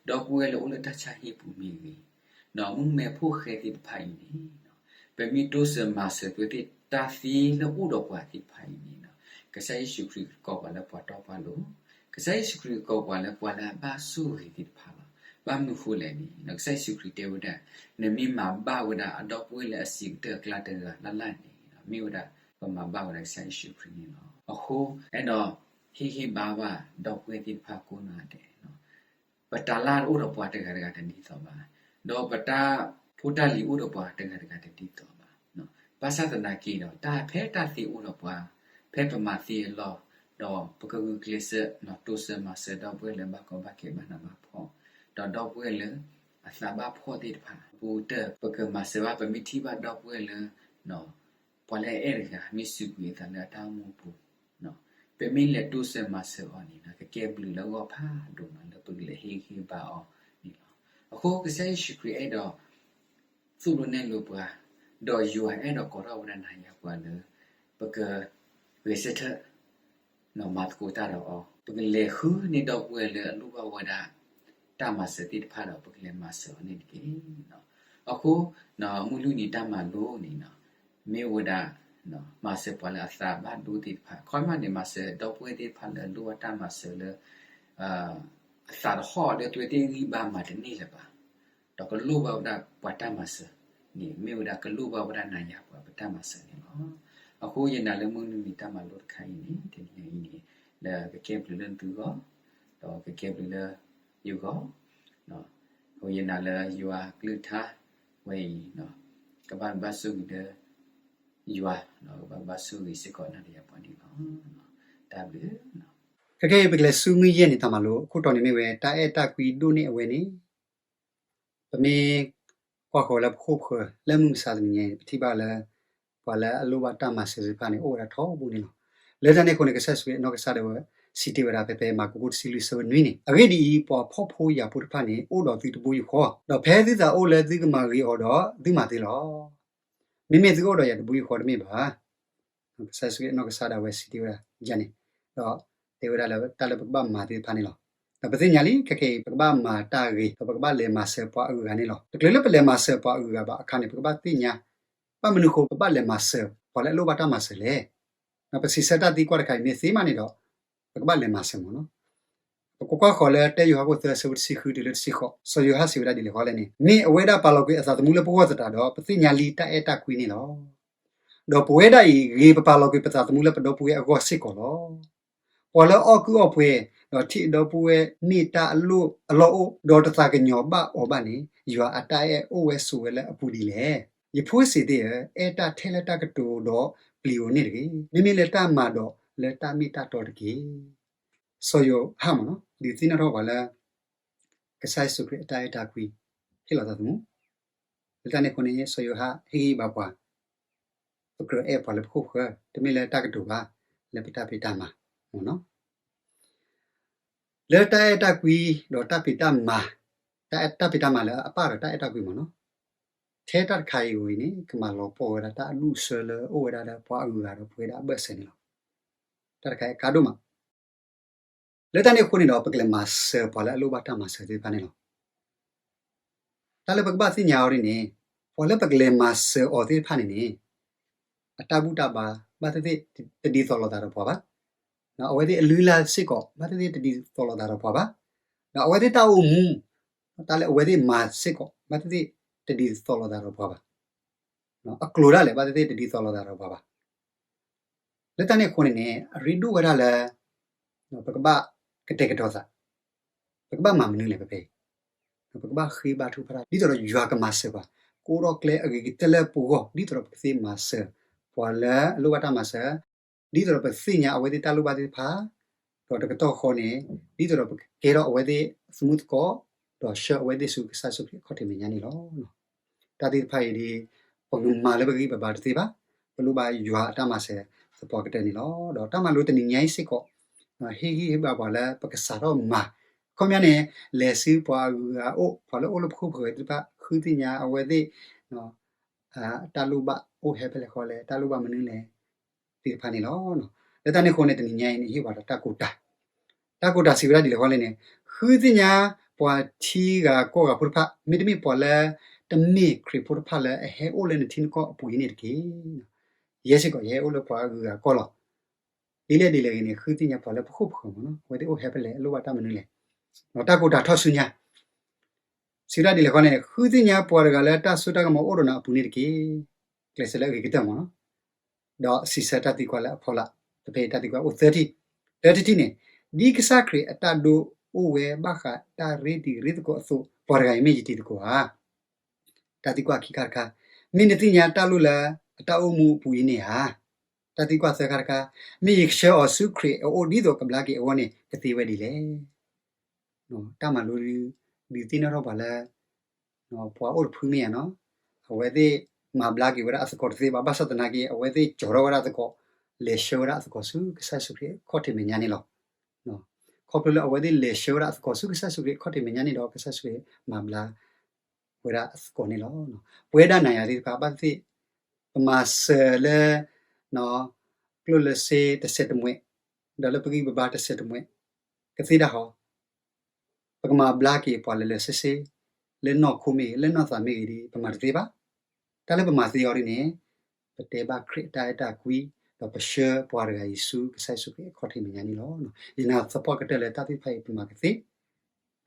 ဒီပုၢ်ဝဲၢ်လၢအိၣ်လၢတၢ်ဆါဟံၣ်ပူၤမ့ၢ်ဂ့ၤ, မုၣ်မဲဖိဃဲသ့ၣ်တဖၣ်အံၤန့ၣ်, ပမ့ၢ်တိစၢၤမၤစၢၤပဝဲသ့ၣ်တၢ်သ့လၢအိၣ်ဒီးပှၤသ့ၣ်တဖၣ်အံၤန့ၣ်, ကစၢ်ယ့ၣ်ၡူးခရံာ်ကကိးပှၤလၢပှၤတီပှၤလိၤ, ကစၢ်ယ့ၣ်ၡူးခရံာ်ကကိးပှၤလၢပှၤလၢအဘၣ်ဆိၣ်ဂ့ၤသ့ၣ်တဖၣ်လီၤ. ဘၣ်မနုၤဃိလဲၣ်န့ၣ်, ကစၢ်ယ့ၣ်ၡူးခရံာ်တဲဝဲဒၣ်, နမ့ၢ်မၤဘၣ်ဝဲဒၣ်အဒီပုၢ်ဝဲၢ်လၢအဆံးကတၢၢ်အကျါတဂၤလၢ်လၢ်န့ၣ်, မ့ၢ်ဝဲဒၣ်ပမၤဘၣ်ဝဲဒၣ်ကစၢ်ယ့ၣ်ၡူးခရံာ်န့ၣ်လီၤ. အဃိ အဲၣ်ဒိးဟ့ၣ်ဂံၢ်ဟ့ၣ်ဘါဘၣ်ဒီပုၢ်ဝဲၢ်သ့ၣ်တဖၣ်ကိးနီၢ်ဂၤဒဲး, ပတၢ်လၢ်အိၣ်ဒီးပှၤတဂၤတဂၤတဒ်သိးဘၣ်, ဒီးပတၢ်ဖိတၢ်လံၤအိၣ်ဒီးပှၤတဂၤတဂၤတဒ်သိးဘၣ်. ဘၣ်ဆၣ်သနာ်က့ဒီး တၢ်ဖဲတၢ်သ့အိၣ်ဒီးပှၤ, ဖဲပမၤသ့အလီၢ်, ဒီးပကဂုာ်ကျဲးစၢးတိစၢၤမၤစၢၤဒီပုၢ်ဝဲၢ်လၢဘၣ်ကီဘၣ်ခဲဘၣ်နးဘၣ်ဖှီၣ်, ဒီးဒီပုၢ်ဝဲၢ်လၢအသးဘၣ်ဖှီၣ်သ့ၣ်တဖၣ်အပူၤကတၢၢ် ပကမၤစၢၤဘၣ် ပမ့ၢ်ထံၣ်ဘၣ်ဒီပုၢ်ဝဲၢ်လၢ ပှၤလၢအအဲၣ်တဂၤ မ့ၢ်စူးကွံာ်အသးလၢအတၢ်အိၣ်မူအပူၤ, ပမ့ၢ်လဲၤတိစၢၤမၤစၢၤအီၤန့ၣ် ကကဲဘျုးလၢအဂီၢ်ဖးဒိၣ်မးလၢပကလဲၤဟ့ၣ်ဂံၢ်ဟ့ၣ်ဘါအီၤန့ၣ်လီၤ. အဃိကစၢ်ယ့ၣ်ၡူးခရံာ်အဲၣ်ဒိး သိၣ်လိနဲၣ်လိပှၤ, ဒီးယွၤအဲၣ်ဒိးကိးထီၣ်ဝဲဒၣ်နၤယၤပှၤလၢ ပကဂဲၤဆၢထၢၣ် မၤသကိးတၢ်ဒီးအီၤ, ပကလဲၤဃုန့ၢ်ဒီပုၢ်ဝဲၢ်လၢအလိၣ်ဘၣ်ဝဲဒၣ်တၢ်မၤစၢၤသ့ၣ်တဖၣ်ဒီး ပကလဲၤမၤစၢၤအီၤန့ၣ်တက့ၢ်. အဃိ မုၢ်လွံၢ်နံၤတၢ်မၤလိန့ၣ် မ့ၢ်ဝဲဒၣ် မၤစၢၤပှၤလၢအသးဘၣ်ဒိသ့ၣ်တဖၣ်, ခီမ့ၢ်န့ၣ် မၤစၢၤဒီပုၢ်ဝဲၢ်သ့ၣ်တဖၣ်လၢအလိၣ်ဘၣ်တၢ်မၤစၢၤလၢ အသးတဟီၣ်လၢအဝဲသ့ၣ်ဂံၢ်ဘါမၤတန့ၢ်လၢၤဘၣ်, ဒီးကလိၣ်ဘၣ်ဝဲဒၣ်ပှၤတၢ်မၤစၢၤန့ၣ် မ့ၢ်ဝဲဒၣ်ကလိၣ်ဘၣ်ဝဲဒၣ်နၤယၤပှၤပတၢ်မၤစၢၤန့ၣ်လီၤ. အဃိယနာ်လၢမုၢ်လွံၢ်နံၤတၢ်မၤလိတခါအံၤန့ၣ် တနံၤအံၤန့ၣ် လၢကကဲဘျုးလၢသုဂီၢ်, ဒီးကကဲဘျုးလၢယဂီၢ်, အဃိယနာ်လၢယွၤကလုၢ်ကထါဝဲအံၤ ကဘၣ်ဘၣ်ဆိၣ်ဂ့ၤလၢယွၤ, ဒီးကဘၣ်ဘၣ်ဆိၣ်ဂ့ၤစ့ၢ်ကီးနၤဒီးယၤပှၤန့ၣ်လီၤ. တၢ်ဘျုး. ခဲကနံၣ်အံၤ ပကလဲၤဆူမုၢ်ယဲၢ်နံၤတၢ်မၤလိ, အခိၣ်တီန့ၣ်မ့ၢ်ဝဲ တၢ်အဲၣ်တၢ်ကွံဒိၣ်န့ၢ်အဝဲန့ၣ်, ပမ့ၢ်ကွၢ်ဃီၤလၢပခိၣ်ပဃၢၤ လၢမုၢ်မဆါတနံၤညါအံၤ ပထံၣ်ဘၣ်လၢ ပှၤလၢအလိၣ်ဘၣ်တၢ်မၤစၢၤသ့ၣ်တဖၣ်န့ၣ် အိၣ်ဝဲဒၣ်ထီဘိန့ၣ်လီၤ. လၢတၢ်န့ၣ်အဃိန့ၣ် ကစၢ်ယ့ၣ်ၡူးခရံာ်အနီၢ်ကစၢ်ဒၣ်ဝဲ စံးတ့ၢ်ဝဲဒၣ်ဖဲ ဖဲမၢ်ကူးခိၣ်တဆံလွံၢ်ဆၢဖိနွံန့ၣ်, အဂ့ၢ်ဒ်အံၤ, ပှၤဖှီၣ်ဖိယာ်ဖိတဖၣ်န့ၣ် အိၣ်ဒီးသုတဘိယူၢ်ဃီ, ဒီးဖဲသုသးအိၣ်လၢသုကမၤဂ့ၤအီၤဒီး သုမၤသ့လီၤ. မ့မ့ၢ်သုအိၣ်ဒီးယၤတဘိယူၢ်ဃီတမ့ၢ်ဘၣ်. ကစၢ်ယ့ၣ်ၡူးခရံာ်အနီၢ်ကစၢ်ဒၣ်ဝဲစံးတ့ၢ်ဝဲဒၣ်ယၤန့ၣ်, ဒီးတဲဝဲဒၣ်လၢတၢ်လၢပကဘၣ်မၤသ့ၣ်တဖၣ်န့ၣ်လီၤ. ဒီးပသ့ၣ်ညါလံ ခဲကနံၣ်အံၤ ပကဘၣ်မၤတၢ်ဂ့ၤ ဒီးပကဘၣ်လဲၤမၤစၢၤပှၤအဂုၤအဂၤန့ၣ်လီၤ. တချုးလၢပလဲၤမၤစၢၤပှၤအဂုၤအဂၤဘၣ်အခါန့ၣ် ပကဘၣ်သ့ၣ်ညါ ဘၣ်မနုၤအဃိ ပဘၣ်လဲၤမၤစၢၤပှၤလၢအလိၣ်ဘၣ်တၢ်မၤစၢၤလဲၣ်. ပစံးဆၢတၢ်သံကွၢ်တခါအံၤ မ့ၢ်သ့မးန့ၣ်ဒီး ပကဘၣ်လဲၤမၤစၢၤမ့ၢ်နီၤ. ပကကွၢ်ဃီၤလၢ တၢယိၤဟၣ်ခိၣ်သၢ ဆၢဖိတဆံဃုတုၤလၢတဆံဃိး, စီၤယိၤဟၣ်စံးဝဲဒၣ်ဒ်လဲၣ်ဃီလဲၣ်န့ၣ်, မ့ၢ်အဝဲဒၣ်ပာ်လီၤကွံာ်အသးသမူလၢပဂီၢ်သတးဒီး ပသ့ၣ်ညါလံတၢ်အဲၣ်တၢ်ကွံန့ၣ်လီၤ. ဒီးပဝဲဒၣ်အံၤ ဂ့ၤပပာ်လီၤကွံာ်ပသးသမူလၢပဒီပုၢ်ဝဲၢ်အဂီၢ်စ့ၢ်ကီးလီၤ. ပှၤလၢအီၣ်ကုၢ်အီၣ်ပှဲၤ, ဒီးထံၣ်အဒီပုၢ်ဝဲၢ်န့ၢ်တၢ်အလိၣ်အလီၢ်အိၣ်, ဒီးတသးကညီၤဘၣ်အီၤဘၣ်န့ၣ်, ယွၤအတၢ်အဲၣ်အိၣ်ဝဲဆိးဝဲလၢအပူၤဒ်လဲၣ်. ယဖိစ့ၤသ့ၣ်ဧၢ, အဲၣ်တၢ်ထဲလၢတၢ်ကတိၤဒီးပျံၤဧိၤန့ၣ်တဂ့ၤ, မ့မ့ၢ်လၢတၢ်မၤဒီးလၢတၢ်မ့ၢ်တၢ်တီတက့ၢ်. စီၤယိၤဟၣ်မ့ၢ်နီၤ ဒုးသ့ၣ်နီၣ်ထီၣ်ပှၤလၢ ကစၢ်ယ့ၣ်ၡူးခရံာ်အတၢ်အဲၣ်တၢ်ကွံ ဟ့ၣ်လီၤသးသမူ, လၢတၢ်န့ၣ်အဃိန့ၣ် စီၤယိၤဟၣ်ဟ့ၣ်ဂံၢ်ဘါပှၤ ပကြၢးအဲၣ်ပှၤလၢပခိၣ်ပဃၢၤ, တမ့ၢ်လၢတၢ်ကတိၤဘၣ်, လၢပတၢ်ဖံးတၢ်မၤမ့ၢ်နီၤ. လၢတၢ်အဲၣ်တၢ်ကွံဒီးတၢ်ဖံးတၢ်မၤ, တၢ်အဲၣ်တၢ်ဖံးတၢ်မၤလၢအပၣ်ဒီးတၢ်အဲၣ်တၢ်ကွံမ့ၢ်နီၤ, ထဲတၢ်တခါအံၤအဂီၢ်အံၤန့ၣ် ကမၤလီၤပှီၢ်ဝဲဒၣ်တၢ်အဒူၣ်အဆၢလၢအိၣ်ဝဲဒၣ်လၢပှၤအဂုၤအဂၤဒီးပဝဲဒၣ်အဘၢၣ်စၢၤန့ၣ်လီၤ. တၢ်တခါအံၤအကါဒိၣ်မး လၢတၢ်န့ၣ်အဃိန့ၣ်ဒီး ပကလဲၤမၤစၢၤပှၤလၢအလိၣ်ဘၣ်တၢ်မၤစၢၤသ့ၣ်တဖၣ်န့ၣ်လီၤ. တၢ်လၢပကဘၣ်သ့ၣ်ညါအီၤဒ်န့ၣ်, ပှၤလၢပကလဲၤမၤစၢၤအီၤသ့ၣ်တဖၣ်န့ၣ်န့ၣ်, အတၢ်ဘူၣ်တၢ်ဘါ ဘၣ်သ့ၣ်သ့ၣ်တဒ်သိးလိာ်သးဒီးပှၤဘၣ်. အဝဲသ့ၣ်အလုၢ်အလၢ်စ့ၢ်ကီး ဘၣ်သ့ၣ်သ့ၣ်တဒ်သိးလိာ်သးဒီးပှၤဘၣ်. ဒီးအဝဲသ့ၣ်တၢ်အိၣ်မူ, တၢ်လၢအဝဲသ့ၣ်မၤစ့ၢ်ကီး ဘၣ်သ့ၣ်သ့ၣ်တဒ်သိးလိာ်သးဒီးပှၤဘၣ်. အကျိၤဒၣ်လဲာ် ဘၣ်သ့ၣ်သ့ၣ်တဒ်သိးလိာ်သးဒီးပှၤဘၣ်. လၢတၢ်န့ၣ်အဃိန့ၣ်န့ၣ် အရ့ဒိၣ်ဝဲဒၣ်လၢ ပကဘၣ်ကတဲာ်ကတီၤသး, ပကဘၣ်မၤမနုၤလဲၣ်ဖဲဖဲအံၤ, ပကဘၣ်ဃ့ဘါထုကဖၣ်တၢ် ဒ်သိးဒီးယွၤကမၤစၢၤပှၤ, ကအိၣ်ထီၣ်ကျဲအဂ့ၤကတၢၢ်လၢပဂီၢ် ဒ်သိးဒီးပကသ့မၤစၢၤ ပှၤလၢအလိၣ်ဘၣ်တၢ်မၤစၢၤ, ဒ်သိးဒီးပသ့ၣ်ညါအဝဲသ့ၣ်တၢ်လိၣ်ဘၣ်သ့ၣ်တဖၣ်, ဒီးတကတီၢ်ဃီန့ၣ် ဒ်သိးဒီးပကကဲထီၣ်အဝဲသ့ၣ်သမူသကိး, ဒီးဆှၢအဝဲသ့ၣ်ဆူကစၢ်ယ့ၣ်ၡူးခရံာ်အခီၣ်ထံးမဲာ်ညါန့ၣ်လီၤ. တၢ်သ့ၣ်တဖၣ်အံၤဒ် ပကမၤလၢပဂံၢ်ပဘါတသ့ဘၣ်, ပလိၣ်ဘၣ်ယွၤအတၢ်မၤစၢၤသပှၢ်ကတၢၢ်န့ၣ်လီၤ. ဒီးတၢ်မၤလိတနံၤညါအံၤစ့ၢ်ကီး ဟ့ၣ်ဂံၢ်ဟ့ၣ်ဘါပှၤလၢပကစးထီၣ်မၤ, အခီပညီန့ၣ် လဲၤဆူပှၤအဂုၤအဂၤအအိၣ်, ပှၤလၢအိၣ်လၢပခိၣ်ပဃၢၤသ့ၣ်တဖၣ် ဃုသ့ၣ်ညါအဝဲသ့ၣ် တၢ်လိၣ်ဘၣ်အိၣ်ဟဲဖဲလဲၣ်ဃီလဲၣ်, တၢ်လိၣ်ဘၣ်မနုၤလဲၣ် သ့ၣ်တဖၣ်န့ၣ်လီၤ. လၢတၢ်န့ၣ်အဃိန့ၣ် တနံၤညါအံၤန့ၣ် ဟ့ၣ်ပှၤဒီးတၢ်ကိၢ်တၢ်, တၢ်ကိၢ်တၢ်စံးဝဲဒၣ်ဒ်လဲၣ်ဃီလဲၣ်န့ၣ်, ဃုသ့ၣ်ညါပှၤထံဂၤကီၢ်ဂၤဖိတဖၣ်, မ့တမ့ၢ်ပှၤလၢ တမ့ၢ်ခရံာ်ဖိတဖၣ်လၢအဟဲအိၣ်လၢနထံနကီၢ်အပူၤအံၤန့ၣ်တက့ၢ်. ယဲစ့ၢ်ကီး ယဟဲအိၣ်လၢပှၤအဂုၤအဂၤကီၢ်လီၤ. ဒ်လဲၣ်ဒ်လဲၣ်ဂ့ၤန့ၣ် ဃုသ့ၣ်ညါပှၤလၢပခိၣ်ပဃၢၤမ့ၢ်နီၤ, အဝဲသ့ၣ်အိၣ်ဟဲဖဲလဲၣ်, အလိၣ်ဘၣ်တၢ်မနုၤလဲၣ်. တၢ်ကိၢ်တၢ်ထီၣ်ဆူညါ စံးဝဲဒၣ်ဒ်လဲၣ်ဃီန့ၣ်, ဃုသ့ၣ်ညါပှၤတဂၤလၢတၢ်စိတၢ်ကမီၤအိၣ်ဒီးနၤအပူၤန့ၣ်တက့ၢ်. ကျဲးစၢးလၢအဂ့ၤကတၢၢ်မ့ၢ်နီၤ, ဒီးစံးဆၢတၢ်သံကွၢ်လၢအဖီလာ်, တဖဲအံၤတၢ်သံကွၢ်အိၣ်သၢထံၣ်, သၢထံၣ်တထံၣ်န့ၣ်, ဒ်ကစၢ်ခရံာ်အတၢ်ဒိအိၣ်ဝဲဘၣ်ဃးတၢ်ရ့တံၤရ့သကိးအသိး, ပှၤတဂၤအံၤမ့ၢ်ယတံၤသကိးဧါ. တၢ်သံကွၢ်ခံခါတခါ, မ့ၢ်နသ့ၣ်ညါတၢ်လိၣ်လၢအတၢ်အိၣ်မူအပူၤအံၤန့ၣ်ဧါ. တၢ်သံကွၢ်သၢခါတခါ, မ့ၢ်ယကဆှၢအီၤဆူခရံာ်အအိၣ်ဒ်သိးကဘျါက့ၤအဂီၢ်န့ၣ် ကသ့ဝဲဒ်လဲၣ်. တၢ်မၤလိဒုး ဒုးသ့ၣ်နီၣ်ထီၣ်ပှၤလၢ ပှၤအိၣ်တဖုမ့ၢ်ဧါနီၤ, အဝဲသ့ၣ်မၤဘျါက့ၤဝဲဒၣ်အသကိးတသ့ဘၣ်, ဘၣ်ဆၣ်သနာ်က့ အဝဲသ့ၣ်ကၠီထီၣ်ဝဲဒၣ်အသကိး, လဲၤဆှၢဝဲဒၣ်အသကိးဆူကစၢ်ယ့ၣ်ၡူးခရံာ်အခီၣ်ထံးမဲာ်ညါန့ၣ်လီၤ. ခီဖျိလၢအဝဲသ့ၣ်လဲၤဆှၢဝဲဒၣ်အသကိးဆူကစၢ်ယ့ၣ်ၡူးခရံာ်အခီၣ်ထံးမဲာ်ညါန့ၣ်ဒီး ကစၢ်ယ့ၣ်ၡူးခရံာ်မၤဘျါဝဲဒၣ်အသကိးန့ၣ်လီၤ. ပဝဲဒၣ်နၤယၤသ့ၣ်တဖၣ် ဘၣ်သ့ၣ်သ့ၣ် ပမၤစၢၤလၢ ကျိၣ်လၢစ့တစဲးတမှဲး, ဒီးလၢပဂံၢ်ပဘါတစဲးတမှဲး, ကသ့တၢ်ဃီ ပကမၤဘျါက့ၤပှၤလၢာ်လၢာ်ဆ့ဆ့, လၢနီၢ်ခိမ့ၢ်ဂ့ၤ, လၢနီၢ်သးမ့ၢ်ဂ့ၤဒီး ပမၤတသ့ဘၣ်. တၢ်လၢပမၤသ့အီၤဒ်န့ၣ်, ပတဲဘၣ်ခရံာ်အတၢ်အဲၣ်တၢ်ကွံ, ဒီးပဆှၢပှၤတဂၤအံၤဆူကစၢ်ယ့ၣ်ၡူးခရံာ်အခီၣ်ထံးမဲာ်ညါန့ၣ်လီၤ. ယနာ်သပှၢ်ကတၢၢ်လၢတၢ်သ့ၣ်တဖၣ်အံၤပမၤကသ့,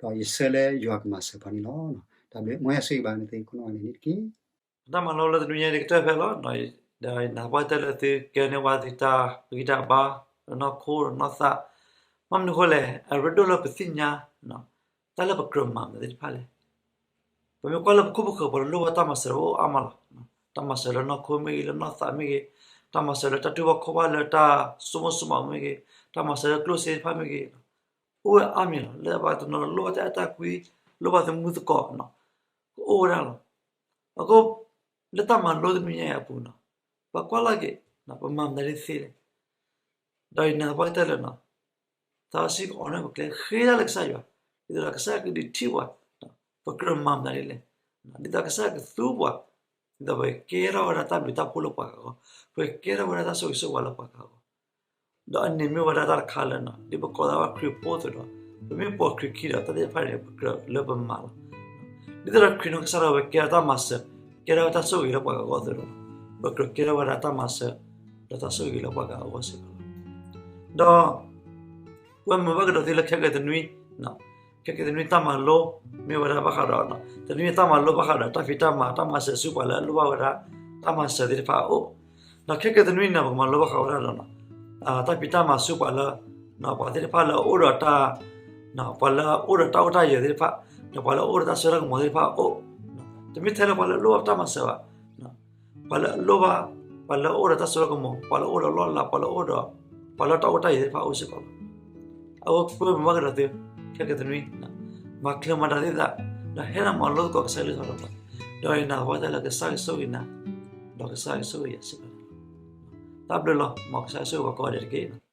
ဒီးယဆၢလၢယွၤကမၤစၢၤပှၤန့ၣ်လီၤ. တၢ်ဘျုးမ်ယွၤဆိၣ်ဂ့ၤဘၣ်နသ့ၣ်ကိးနီၢ်ဂၤဒဲးန့ၣ်တက့ၢ်. တၢ်မၤလိလၢတနွံညါအံၤတကတၢၢ်ဖဲလီၤ. ဒီးယနာ်သပှၢ်ကတၢၢ်လၢသုကဲန့ၢ်ဝဲသုတၢ်ဂံၢ်တၢ်ဘါ, ဒီးနီၢ်ခိဒီးနီၢ်သး, ဘၣ်မနုၤအဃိလဲၣ်, အရ့ဒိၣ်လၢပသ့ၣ်ညါ တၢ်လၢပကြၢးမၤမနုၤသ့ၣ်တဖၣ်လဲၣ်. ပမ့ၢ်ကွၢ်လၢပခိၣ်ပဃၢၤ ပှၤလၢအလိၣ်ဘၣ်တၢ်မၤစၢၤအိၣ်အါမးလီၤ. တၢ်မၤစၢၤလၢနီၢ်ခိမ့ၢ်ဂ့ၤ, လၢနီၢ်သးမ့ၢ်ဂ့ၤ, တၢ်မၤစၢၤလၢတၢ်တူၢ်ဘၣ်ခီၣ်ဘၣ်လၢတၢ်ဆိကမိၣ်ဆိကမးမ့ၢ်ဂ့ၤ, တၢ်မၤစၢၤလၢကျိၣ်စ့တဖၣ်မ့ၢ်ဂ့ၤ, အိၣ်ဝဲအါမးလီၤ. လၢပှၤတနီၤလိၣ်ဘၣ်တၢ်အဲၣ်တၢ်ကွံ, လိၣ်ဘၣ်သမူသကိး, ကအိၣ်ဝဲဒၣ်လီၤ. အဃိ လၢတၢ်မၤလိတနွံညါအံၤအပူၤန့ၣ်, ပကွၢ်လၢ်က့ၤ ပမၤမနုၤသ့လဲၣ်. ဒီးယနာ်သပှၢ်ကတၢၢ်လၢ သးစီဆှံကအိးန့ၢ်ပကျဲ ဃ့တၢ်လၢကစၢ်ယွၤ, ဒ်သိးဒီးကစၢ်ယွၤကဒုးထံၣ်ပှၤ, ပကြၢးမၤမနုၤဒ်လဲၣ်, ဒ်သိးကစၢ်ယွၤကသူပှၤ, ဒ်သိးပကကဲထီၣ်ဝဲဒၣ်တၢ်ဘျုးတၢ်ဖှိၣ်လၢပှၤဂၤအဂီၢ်, ပကကဲထီၣ်ဝဲဒၣ်တၢ်ဆိၣ်ဂ့ၤဆိၣ်ဝါလၢပှၤဂၤအဂီၢ်. ဒီးအန့ၣ်မ့ၢ်ဝဲဒၣ်တၢ်တခါလၢ ဒ်ပကိးသးဝဲခရံာ်ဖိအသိးဒီး, ပမ့ၢ်ပိာ်ခရံာ်ခံဒီး တၢ်သ့ၣ်တဖၣ်န့ၣ် ပကြၢးလၢပမၤလီၤ. ဒ်သိးဒီးခရံာ်နီၢ်ကစၢ်ဒၣ်ဝဲကဲထီၣ်တၢ်မၤစၢၤ, ကဲထီၣ်ဝဲတၢ်ဆိၣ်ဂ့ၤလၢပှၤဂၤအဂီၢ်အသိးဒီး, ပကြၢးကဲထီၣ်ဝဲဒၣ်တၢ်မၤစၢၤ, ဒီးတၢ်ဆိၣ်ဂ့ၤလၢပှၤဂၤအဂီၢ်စ့ၢ်ကီးလီၤ. ဒီး ပဝဲမုာ်ဘၣ်ကဒီးသုလၢခဲကတနွံ, ခဲကတနွံတၢ်မၤလိ မ့ၢ်ဝဲဒၣ်ဘၣ်ဃးဒီး, တနွံတၢ်မၤလိဘၣ်ဃးဒီး တၢ်ဖံးတၢ်မၤ တၢ်မၤစၢၤဆူပှၤလၢအလိၣ်ဘၣ်ဝဲဒၣ် တၢ်မၤစၢၤသ့ၣ်တဖၣ်အအိၣ်, ဒီးခဲကတနွံန့ၣ် ပကမၤလိဘၣ်ဃးဝဲဒၣ်ဒီး တၢ်ဖံးတၢ်မၤဆူပှၤလၢ ပှၤသ့ၣ်တဖၣ်လၢအအိၣ်ဒီးတၢ်, ပှၤလၢအအိၣ်ဒီးတၢ်အိၣ်တၢ်ယၢၤသ့ၣ်တဖၣ်, ဒီးပှၤလၢအအိၣ်ဒီးတၢ်စိတၢ်ကမီၤသ့ၣ်တဖၣ်အအိၣ်, တမ့ၢ်ထဲလၢပှၤလၢအလိၣ်ဘၣ်တၢ်မၤစၢၤဘၣ်, ပှၤလၢအလိၣ်ဘၣ်, ပှၤလၢအအိၣ်ဒီးတၢ်စိတၢ်ကမီၤ, ပှၤလၢအအိၣ်ဒီးလီၢ်လၤ, ပှၤလၢအအိၣ်ဒီး, ပှၤလၢတၢ်အိၣ်တၢ်ယၢၤသ့ၣ်တဖၣ်အအိၣ်စ့ၢ်ကီးလီၤ. အဃိပမ့ၢ်ဘၣ်ကဒီးသု, ခဲကသနွံ, မၤချ့မၤဒၣ်သ့ၣ်သး, ဒီးဟဲနၤမၤလိသကိးကစၢ်ကလုၢ်ထီၣ်ဒီးပှၤ, ဒီးယနာ်သပှၢ်တၢၢ်လၢကစၢ်ကဆိၣ်ဂ့ၤနၤ, ဒီးကစၢ်ကဆိၣ်ဂ့ၤယၤစ့ၢ်ကီး. တၢ်ဘျုးလီၤ, မ်ကစၢ်ဆိၣ်ဂ့ၤပှၤကိးဂၤဒဲးတက့ၢ်.